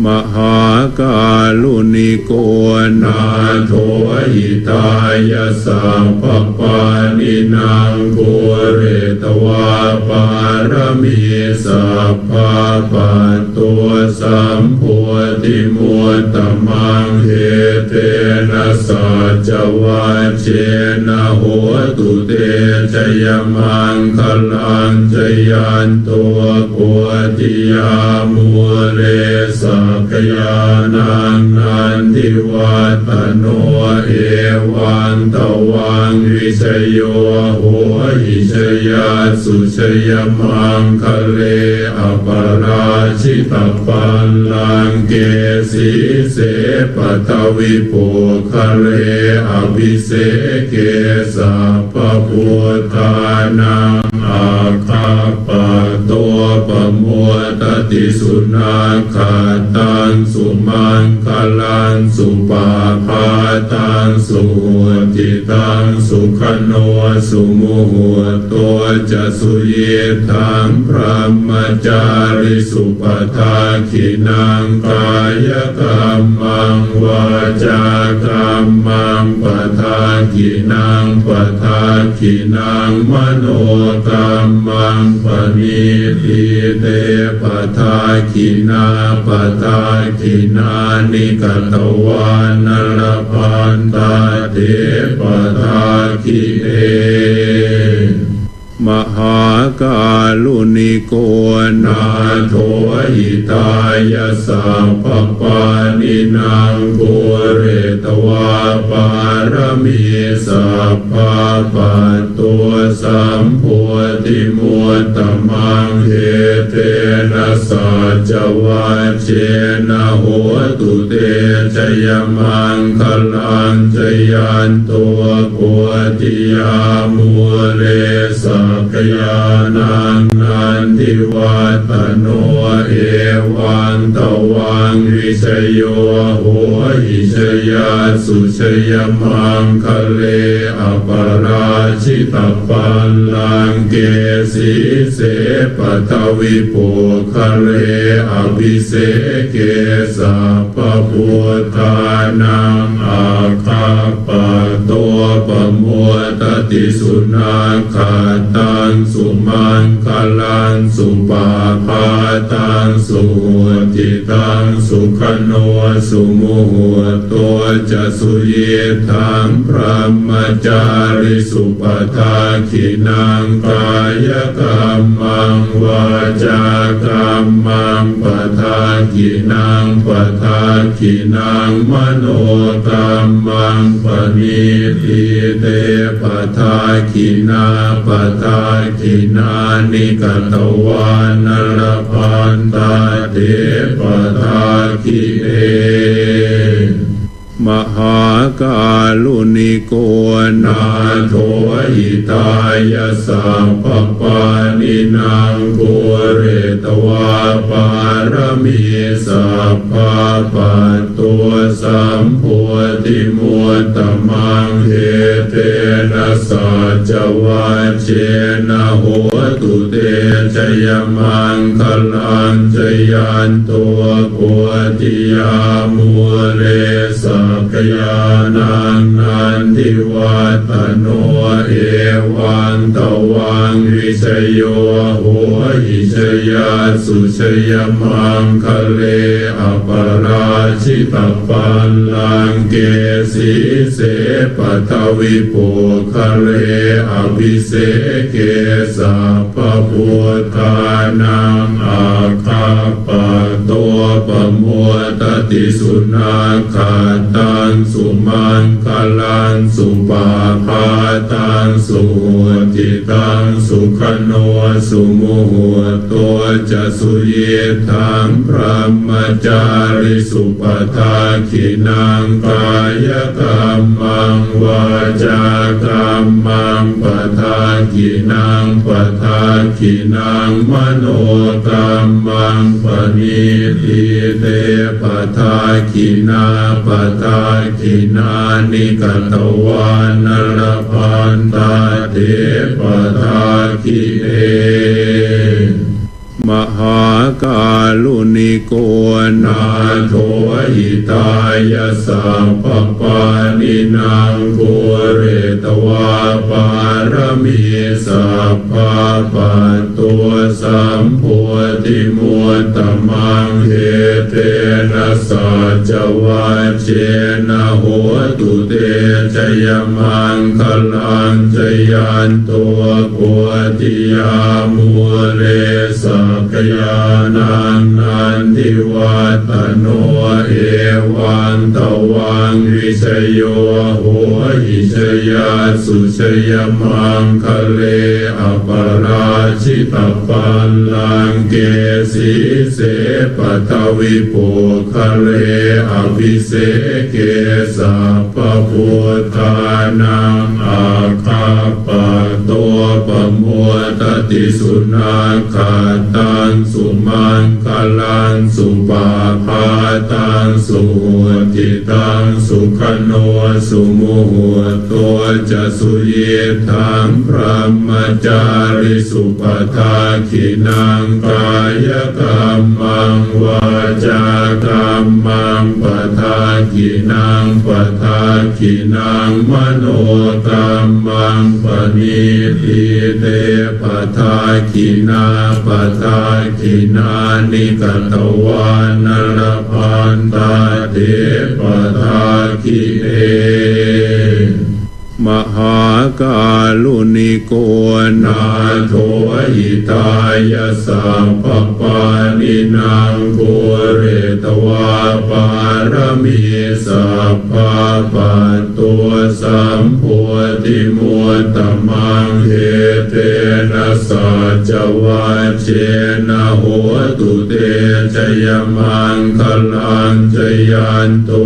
Mahākāruṇiko nātho hitāya sabbapāṇinaṃ pūretvā pāramī sabbā patto sambodhimuttamaṃ. Etena saccavajjena hotu te jayamaṅgalaṃ. Jayanto bodhiyā mūle sakyānaṃ nandivaḍḍhano evaṃ tvaṃ vijayo hohi jayassu jayamaṅgale aparājitapallaṅke sīse paṭhavipokkhare abhiseke sabbabuddhānaṃ aggappatto pamodati. Sunakkhattaṃ sumaṅgalaṃ supabhātaṃ suhuṭṭhitaṃ sukhaṇo sumuhutto ca suyiṭṭhaṃ brahmacārisu padakkhiṇaṃ kāyakammaṃ vācākammaṃ padakkhiṇaṃ padakkhiṇaṃ manokammaṃ paṇidhī te padakkhiṇā padakkhiṇāni katvāna labhantatthe padakkhiṇe. Mahākāruṇiko nātho hitāya sabbapāṇinaṃ pūretvā pāramī sabbā patto sambodhimuttamaṃ. Etena saccavajjena hotu te jayamaṅgalaṃ. Jayanto bodhiyā mūle sakyānaṃ nandivaḍḍhano evaṃ tvaṃ vijayo hohi jayassu jayamaṅgale aparājitapallaṅke sīse paṭhavipokkhare abhiseke sabbabuddhānaṃ aggappatto pamodati. Sunakkhattaṃ sumaṅgalaṃ supabhātaṃ suhuṭṭhitaṃ sukhaṇo sumuhutto ca suyiṭṭhaṃ brahmacārisu padakkhiṇaṃ kāyakammaṃ vācākammaṃ padakkhiṇaṃ padakkhiṇaṃ manokammaṃ paṇidhī te padakkhiṇā padakkhiṇāni katvāna labhantatthe padakkhiṇe. Mahākāruṇiko nātho hitāya sabbapāṇinaṃ pūretvā pāramī sabbā patto sambodhimuttamaṃ. Etena saccavajjena hotu te jayamaṅgalaṃ. Jayanto bodhiyā mūle sakyānaṃ nandivaḍḍhano evaṃ tvaṃ vijayo hohi jayassu jayamaṅgale aparājitapallaṅke sīse paṭhavipokkhare abhiseke sabbabuddhānaṃ aggappatto pamodati. Sunakkhattaṃ sumaṅgalaṃ supabhātaṃ suhuṭṭhitaṃ sukhaṇo sumuhutto ca suyiṭṭhaṃ brahmacārisu padakkhiṇaṃ kāyakammaṃ vācākammaṃ padakkhiṇaṃ padakkhiṇaṃ manokammaṃ paṇidhī te padakkhiṇā padakkhiṇāni katvāna labhantatthe padakkhiṇe. Mahākāruṇiko nātho hitāya sabbapāṇinaṃ pūretvā pāramī sabbā patto sambodhimuttamaṃ. Etena saccavajjena hotu te jayamaṅgalaṃ. Jayanto bodhiyā mūle sakyānaṃ nandivaḍḍhano evaṃ tvaṃ vijayo hohi jayassu jayamaṅgale aparājitapallaṅke sīse paṭhavipokkhare abhiseke sabbabuddhānaṃ aggappatto pamodati. Sunakkhattaṃ sumaṅgalaṃ supabhātaṃ suhuṭṭhitaṃ sukhaṇo sumuhutto ca suyiṭṭhaṃ brahmacārisu padakkhiṇaṃ kāyakammaṃ vācākammaṃ padakkhiṇaṃ padakkhiṇaṃ manokammaṃ paṇidhī te padakkhiṇā padakkhiṇāni katvāna labhantatthe padakkhiṇe. Mahākāruṇiko nātho hitāya sabbapāṇinaṃ pūretvā pāramī sabbā patto sambodhimuttamaṃ. Etena saccavajjena hotu te jayamaṅgalaṃ. Jayanto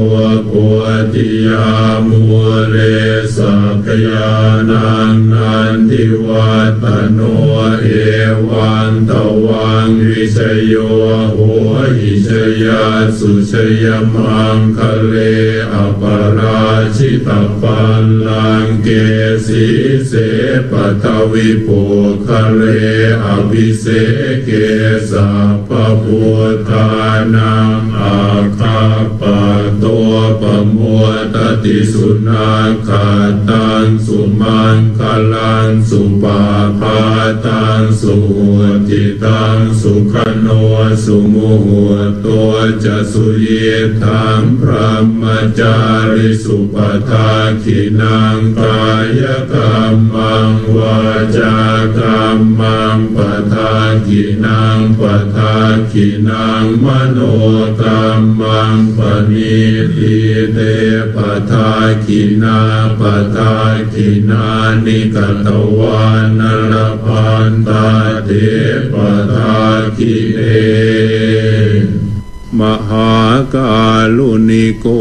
bodhiyā mūle sakyānaṃ nandivaḍḍhano evaṃ tvaṃ vijayo hohi jayassu jayamaṅgale aparājitapallaṅke sīse paṭhavipokkhare abhiseke sabbabuddhānaṃ aggappatto pamodati. Sunakkhattaṃ sumaṅgalaṃ supabhātaṃ suhuṭṭhitaṃ sukhaṇo sumuhutto ca suyiṭṭhaṃ brahmacārisu padakkhiṇaṃ kāyakammaṃ vācākammaṃ padakkhiṇaṃ padakkhiṇaṃ manokammaṃ paṇidhī te padakkhiṇā padakkhiṇāni katvāna labhantatthe padakkhiṇe. Mahākāruṇiko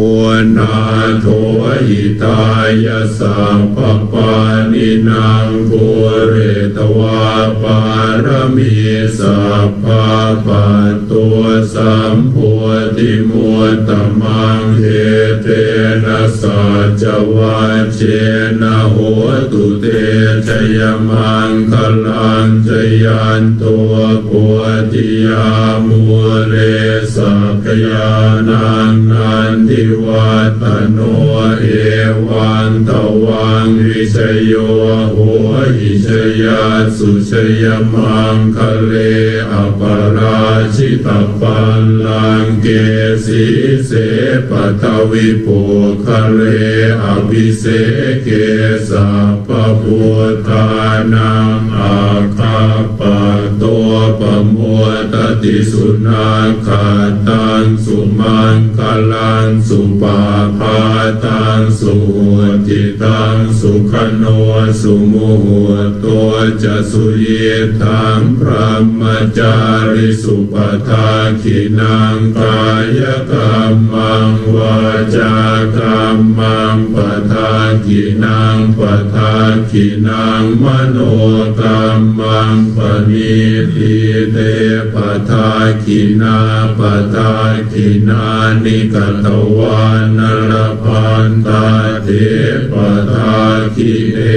nātho hitāya sabbapāṇinaṃ pūretvā pāramī sabbā patto sambodhimuttamaṃ. Etena saccavajjena hotu te jayamaṅgalaṃ. Jayanto bodhiyā mūle sakyānaṃ nandivaḍḍhano evaṃ tvaṃ vijayo hohi jayassu jayamaṅgale aparājitapallaṅke sīse paṭhavipokkhare abhiseke sabbabuddhānaṃ aggappatto pamodati. Sunakkhattaṃ sumaṅgalaṃ supabhātaṃ suhuṭṭhitaṃ sukhaṇo sumuhutto ca suyiṭṭhaṃ brahmacārisu padakkhiṇaṃ kāyakammaṃ vācākammaṃ padakkhiṇaṃ padakkhiṇaṃ manokammaṃ paṇidhī te padakkhiṇā padakkhiṇāni katvāna labhantatthe padakkhiṇe.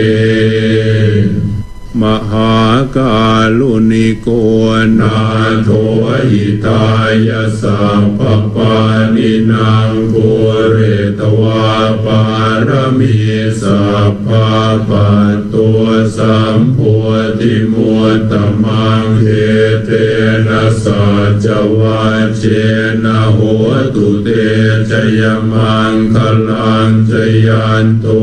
Mahākāruṇiko nātho hitāya sabbapāṇinaṃ pūretvā pāramī sabbā patto sambodhimuttamaṃ. Etena saccavajjena hotu te jayamaṅgalaṃ. Jayanto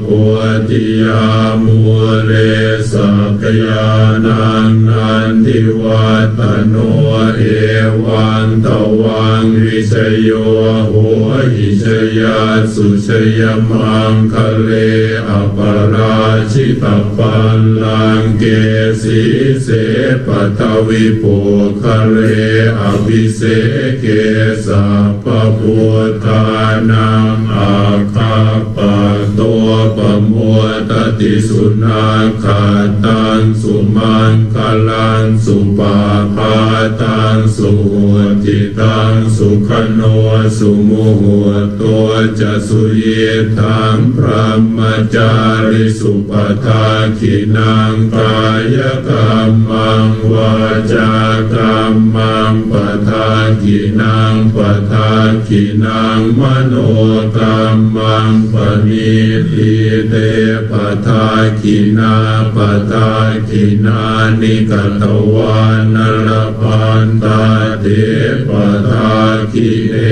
bodhiyā mūle sakyānaṃ nandivaḍḍhano evaṃ tvaṃ vijayo hohi jayassu jayamaṅgale aparājitapallaṅke sīse paṭhavipokkhare abhiseke sabbabuddhānaṃ aggappatto pamodati. Sunakkhattaṃ sumaṅgalaṃ supabhātaṃ suhuṭṭhitaṃ sukhaṇo sumuhutto ca suyiṭṭhaṃ brahmacārisu padakkhiṇaṃ kāyakammaṃ vācākammaṃ padakkhiṇaṃ padakkhiṇaṃ manokammaṃ paṇidhī te padakkhiṇā padakkhiṇāni katvāna labhantatthe padakkhiṇe.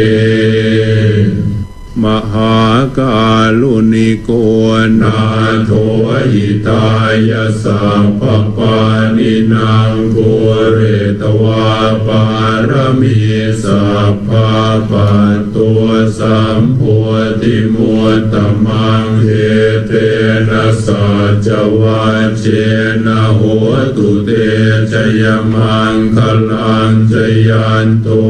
Mahākāruṇiko nātho hitāya sabbapāṇinaṃ pūretvā pāramī sabbā patto sambodhimuttamaṃ. Etena saccavajjena hotu te jayamaṅgalaṃ. Jayanto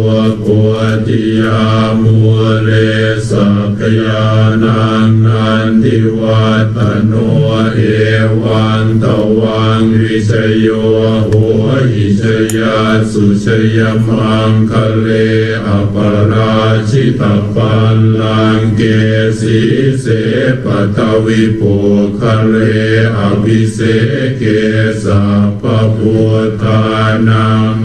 bodhiyā mūle sakyānaṃ nandivaḍḍhano evaṃ tvaṃ vijayo hohi jayassu jayamaṅgale aparājitapallaṅke sīse paṭhavipokkhare abhiseke sabbabuddhānaṃ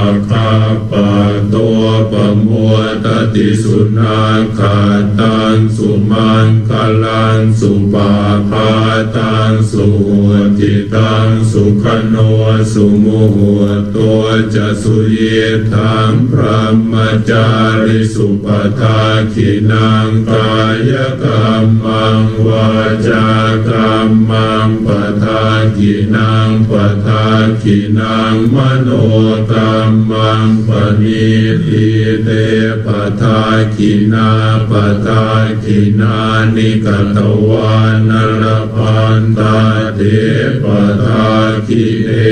aggappatto pamodati. Sunakkhattaṃ sumaṅgalaṃ supabhātaṃ suhuṭṭhitaṃ sukhaṇo sumuhutto ca suyiṭṭhaṃ brahmacārisu padakkhiṇaṃ kāyakammaṃ vācākammaṃ padakkhiṇaṃ padakkhiṇaṃ manokammaṃ paṇidhī te padakkhiṇā padakkhiṇāni katvāna labhantatthe padakkhiṇe.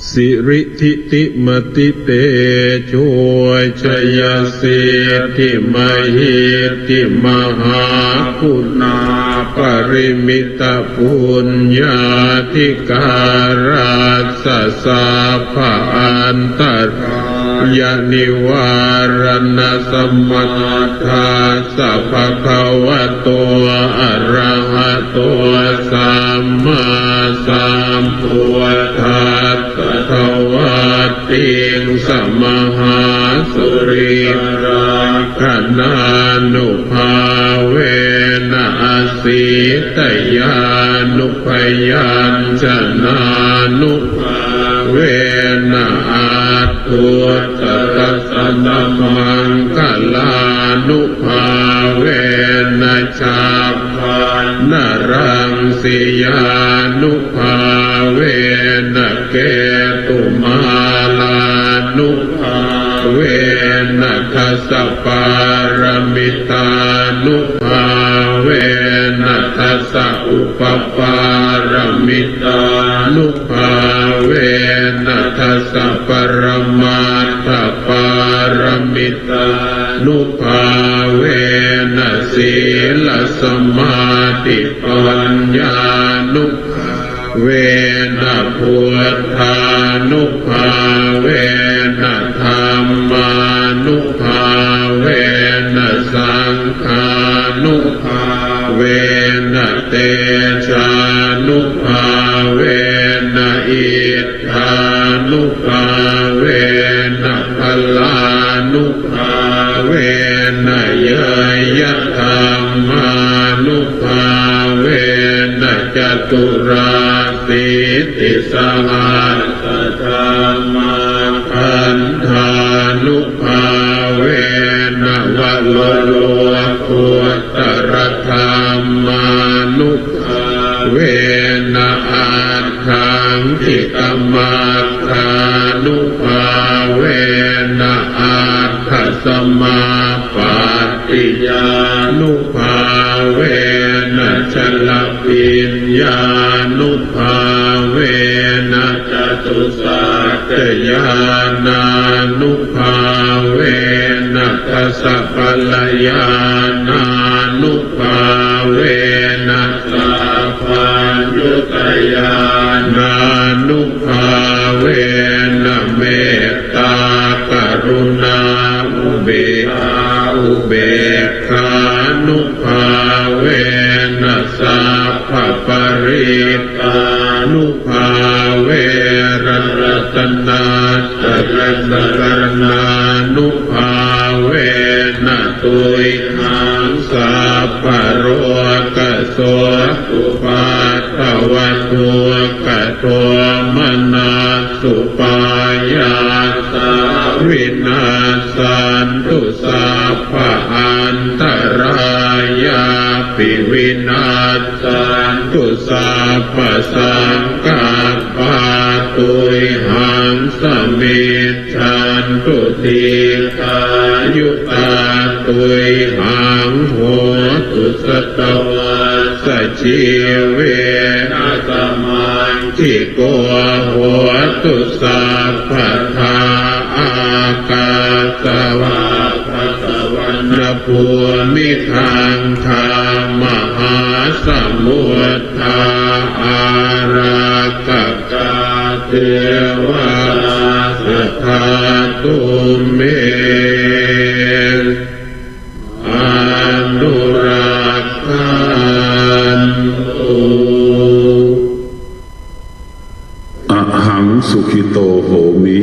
Siridhitimatitejojayasiddhimahiddhimahāguṇāparimitapuññādhikārassa sabbaantarāyanivāraṇasamatthassa bhagavato arahato sammāsambuddhassa dvattiṃsamahāsuridharakkhaṇānubhāvena asītyānubyañjanānubhāvena aṭṭhuttarasatamaṅgalānubhāvena chabbaṇṇaraṃsiyānubhāvena ketumālānubhāvena dasapāramitānubhāvena dasaupapāramitānubhāvena dasaparamatthapāramitānubhāvena sīlasamādhipaññānubhāvena buddhānubhāvena dhammānubhāvena saṅghānubhāvena tejānubhāvena iddhānubhāvena balānubhāvena ñeyyadhammānubhāvena caturāsītisahassadhammakkhandhānubhāvena varalokuttaradhammānubhāvena aṭṭhaṅgikamaggānubhāvena aṭṭhasamāpattiyānubhāvena chaḷabhiññānubhāvena catusaccañāṇānubhāvena dasabalañāṇānubhāvena sabbaññutañāṇānubhāvena mettākaruṇā ubhāupekkha nubhāvena sabbaparipūnubhāvena ratanāttayasaraṇānubhāvena tuyhaṃ sabbarogasokupaddavadukkhadomanassupāyāsā vinassantu sabbaantarāyāpi vinassantu sabbasaṅkappā tuyhaṃ samijjhantu dīghāyutā tuyhaṃ hotu satavassajīvena samaṅgiko hotu sabbadā. Ākāsapabbatavanabhūmigaṅgāmahāsamuddā ārakkhakā devā sadā tumhe anurakkhantu. Ahaṃ sukhito homi.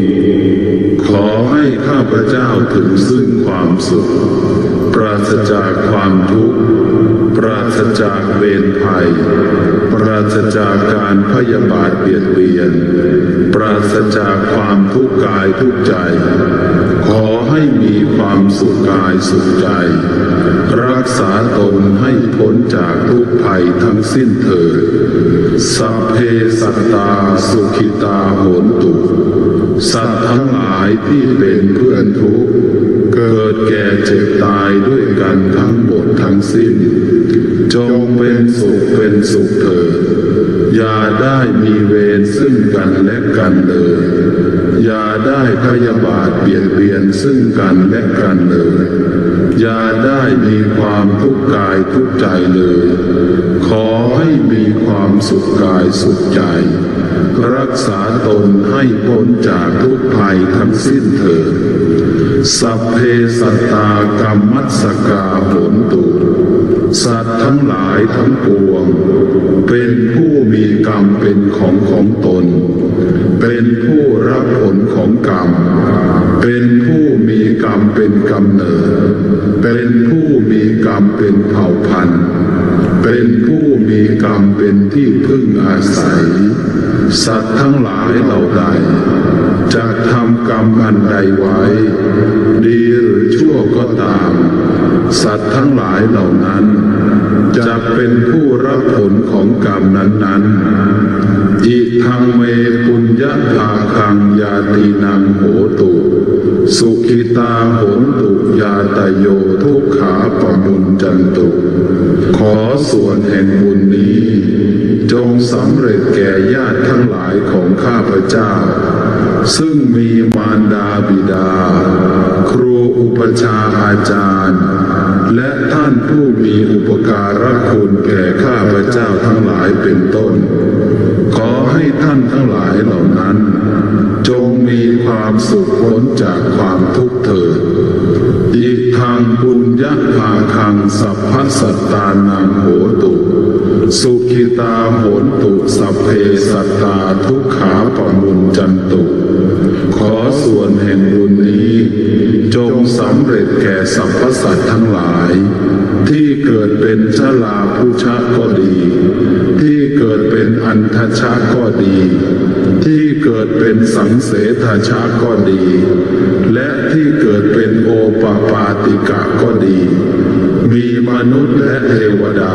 ขอให้ข้าพเจ้าถึงซึ่งความสุข ปราศจากความทุกข์ ปราศจากเวรภัย ปราศจากการพยาบาทเบียดเบียน ปราศจากความทุกข์กายทุกข์ใจ ขอให้มีความสุขกายสุขใจ รักษาตนให้พ้นจากทุกข์ภัยทั้งสิ้นเถิด Sabbe sattā sukhitā hontu. สัตว์ทั้งหลายที่เป็นเพื่อนทุกข์ เกิดแก่เจ็บตายด้วยกันทั้งหมดทั้งสิ้น จงเป็นสุขเป็นสุขเถิด อย่าได้มีเวรซึ่งกันและกันเลย อย่าได้พยาบาทเบียดเบียนซึ่งกันและกันเลย อย่าได้มีความทุกข์กายทุกข์ใจเลย ขอให้มีความสุขกายสุขใจ รักษาตนให้พ้นจากทุกข์ภัยทั้งสิ้นเถิด Sabbe sattā kammassakā hontu สัตว์ทั้งหลายทั้งปวง เป็นผู้มีกรรมเป็นของของตน เป็นผู้รับผลของกรรม เป็นผู้มีกรรมเป็นกำเนิด เป็นผู้มีกรรมเป็นเผ่าพันธุ์ เป็นผู้มีกรรมเป็นที่พึ่งอาศัย สัตว์ทั้งหลายเหล่าใด จะทำกรรมอันใดไว้ ดีหรือชั่วก็ตาม สัตว์ทั้งหลายเหล่านั้น จะเป็นผู้รับผลของกรรมนั้นๆ Idaṃ me puññabhāgaṃ ñātīnaṃ hotu, sukhitā hontu ñātayo, dukkhā pamuñcantu. ขอส่วนแห่งบุญนี้ จงสำเร็จแก่ญาติทั้งหลายของข้าพเจ้า ซึ่งมีมารดาบิดา ครูอุปัชฌาย์อาจารย์ และท่านผู้มีอุปการะคุณแก่ข้าพเจ้าทั้งหลายเป็นต้น ขอให้ท่านทั้งหลายเหล่านั้น จงมีความสุขพ้นจากความทุกข์เถิด Idaṃ puññabhāgaṃ sabbasattānaṃ hotu, sukhitā hontu sabbe sattā, dukkhā pamuñcantu. ขอส่วนแห่งบุญนี้ จงสำเร็จแก่สรรพสัตว์ทั้งหลาย ที่เกิดเป็นชราพุชะก็ดี ที่เกิดเป็นอันทชะก็ดี ที่เกิดเป็นสังเสทชะก็ดี และที่เกิดเป็นโอปปาติกะก็ดี มีมนุษย์และเทวดา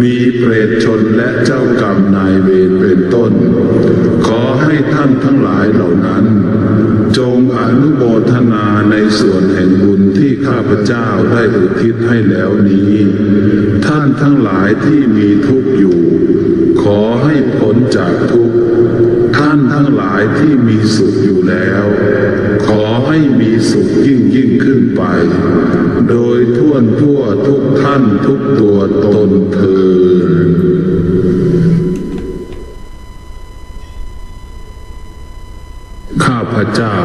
มีเปรตชนและเจ้ากรรมนายเวรเป็นต้น ขอให้ท่านทั้งหลายเหล่านั้น จงอนุโมทนาในส่วนแห่งบุญที่ข้าพเจ้าได้อุทิศให้แล้วนี้ ท่านทั้งหลายที่มีทุกข์อยู่ ขอให้พ้นจากทุกข์ ท่านทั้งหลายที่มีสุขอยู่แล้ว ขอให้มีสุขยิ่งยิ่งขึ้นไป โดยทั่วทั่วทุกท่านทุกตัวตนเทอญ ข้าพเจ้า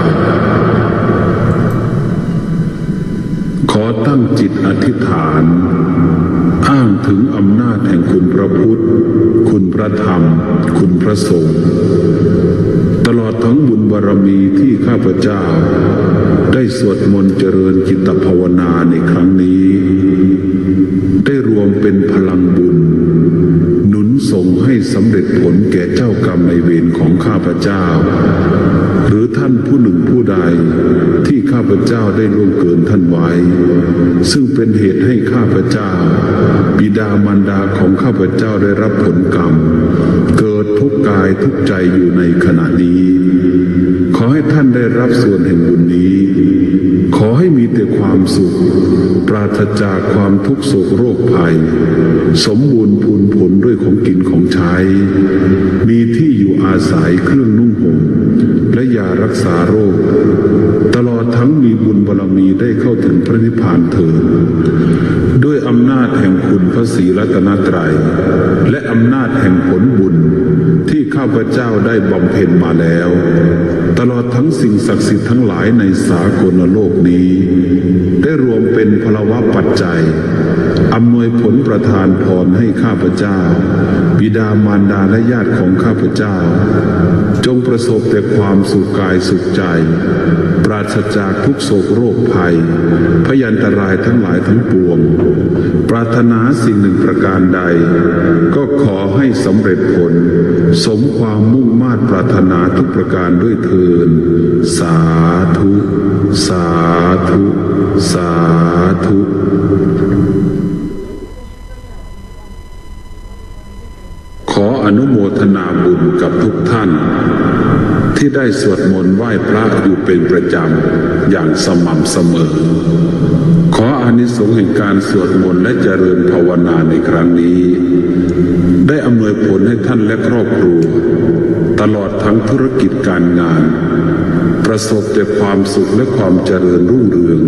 ขอตั้งจิตอธิษฐาน อ้างถึงอำนาจแห่งคุณพระพุทธ คุณพระธรรม คุณพระสงฆ์ ตลอดทั้งบุญบารมีที่ข้าพเจ้า ได้สวดมนต์เจริญจิตภาวนาในครั้งนี้ ได้รวมเป็นพลังบุญ หนุนส่งให้สำเร็จผลแก่เจ้ากรรมนายเวรของข้าพเจ้า หรือท่านผู้หนึ่งผู้ใดที่ข้าพเจ้าได้ล่วงเกินท่านไว้ ซึ่งเป็นเหตุให้ข้าพเจ้า บิดามารดาของข้าพเจ้าได้รับผลกรรม เกิดทุกข์กายทุกข์ใจอยู่ในขณะนี้ ขอให้ท่านได้รับส่วนแห่งบุญนี้ ขอให้มีแต่ความสุข ปราศจากความทุกข์โศกโรคภัย สมบูรณ์พูนผลด้วยของกินของใช้ มีที่อยู่อาศัยเครื่องนุ่งห่ม และยารักษาโรค ตลอดทั้งมีบุญบารมีได้เข้าถึงพระนิพพานเถิด ด้วยอำนาจแห่งคุณพระศรีรัตนตรัย และอำนาจแห่งผลบุญที่ข้าพเจ้าได้บำเพ็ญมาแล้ว ตลอดทั้งสิ่งศักดิ์สิทธิ์ทั้งหลายในสากลโลกนี้ ได้รวมเป็นพลวปัจจัย อำนวยผลประทานพรให้ข้าพเจ้า บิดามารดาและญาติของข้าพเจ้า จงประสบแต่ความสุขกายสุขใจ ปราศจากทุกข์โศกโรคภัย พยันตรายทั้งหลายทั้งปวง ปรารถนาสิ่งหนึ่งประการใด ก็ขอให้สำเร็จผล สมความมุ่งมาดปรารถนาทุกประการด้วยเทอญ สาธุ สาธุ สาธุ ขออนุโมทนาบุญกับทุกท่าน ที่ได้สวดมนต์ไหว้พระอยู่เป็นประจำอย่างสม่ำเสมอ ข ขออานิสงส์แห่งการสวดมนต์และเจริญภาวนาในครั้งนี้ ได้อำนวยผลให้ท่านและครอบครัว ตลอดทั้งธุรกิจการงาน ประสบแต่ความสุขและความเจริญรุ่งเรือง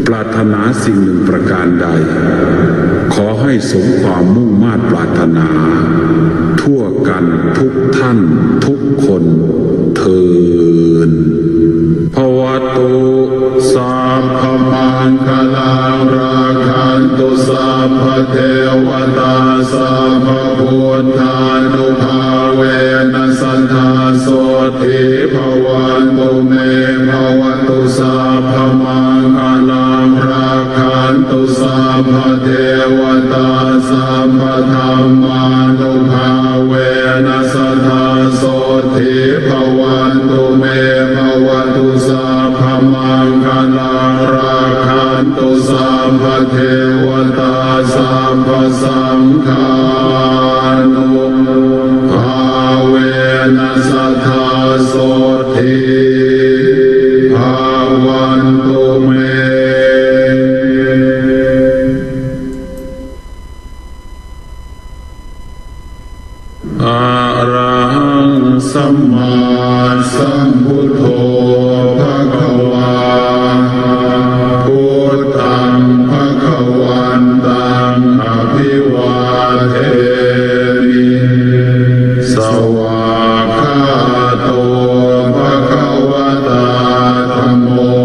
ปรารถนาสิ่งหนึ่งประการใด ขอให้สมความมุ่งมาดปรารถนา ทั่วกันทุกท่านทุกคนเทอญ Bhavatu sabbamaṅgalaṃ, rakkhantu sabbadevatā, sabbabuddhānubhāvena sadā sotthī bhavantu me. Bhavatu sabbamaṅgalaṃ, rakkhantu sabbadevatā, sabbadhammānubhāvena sadā sotthī bhavantu me. Bhavatu sabbamaṅgalaṃ, rakkhantu sabbadevatā, sabbasaṅghānubhāvena sadā sotthī bhavantu me. Arahaṃ sammāsambuddho bhagavā, buddhaṃ bhagavantaṃ abhivādemi. Svākkhāto bhagavatā dhammo,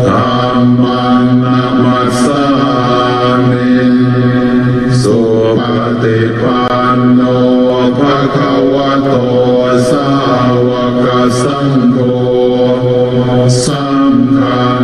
dhammaṃ namassāmi. Supaṭipanno bhagavato sāvakasaṅgho, saṅghaṃ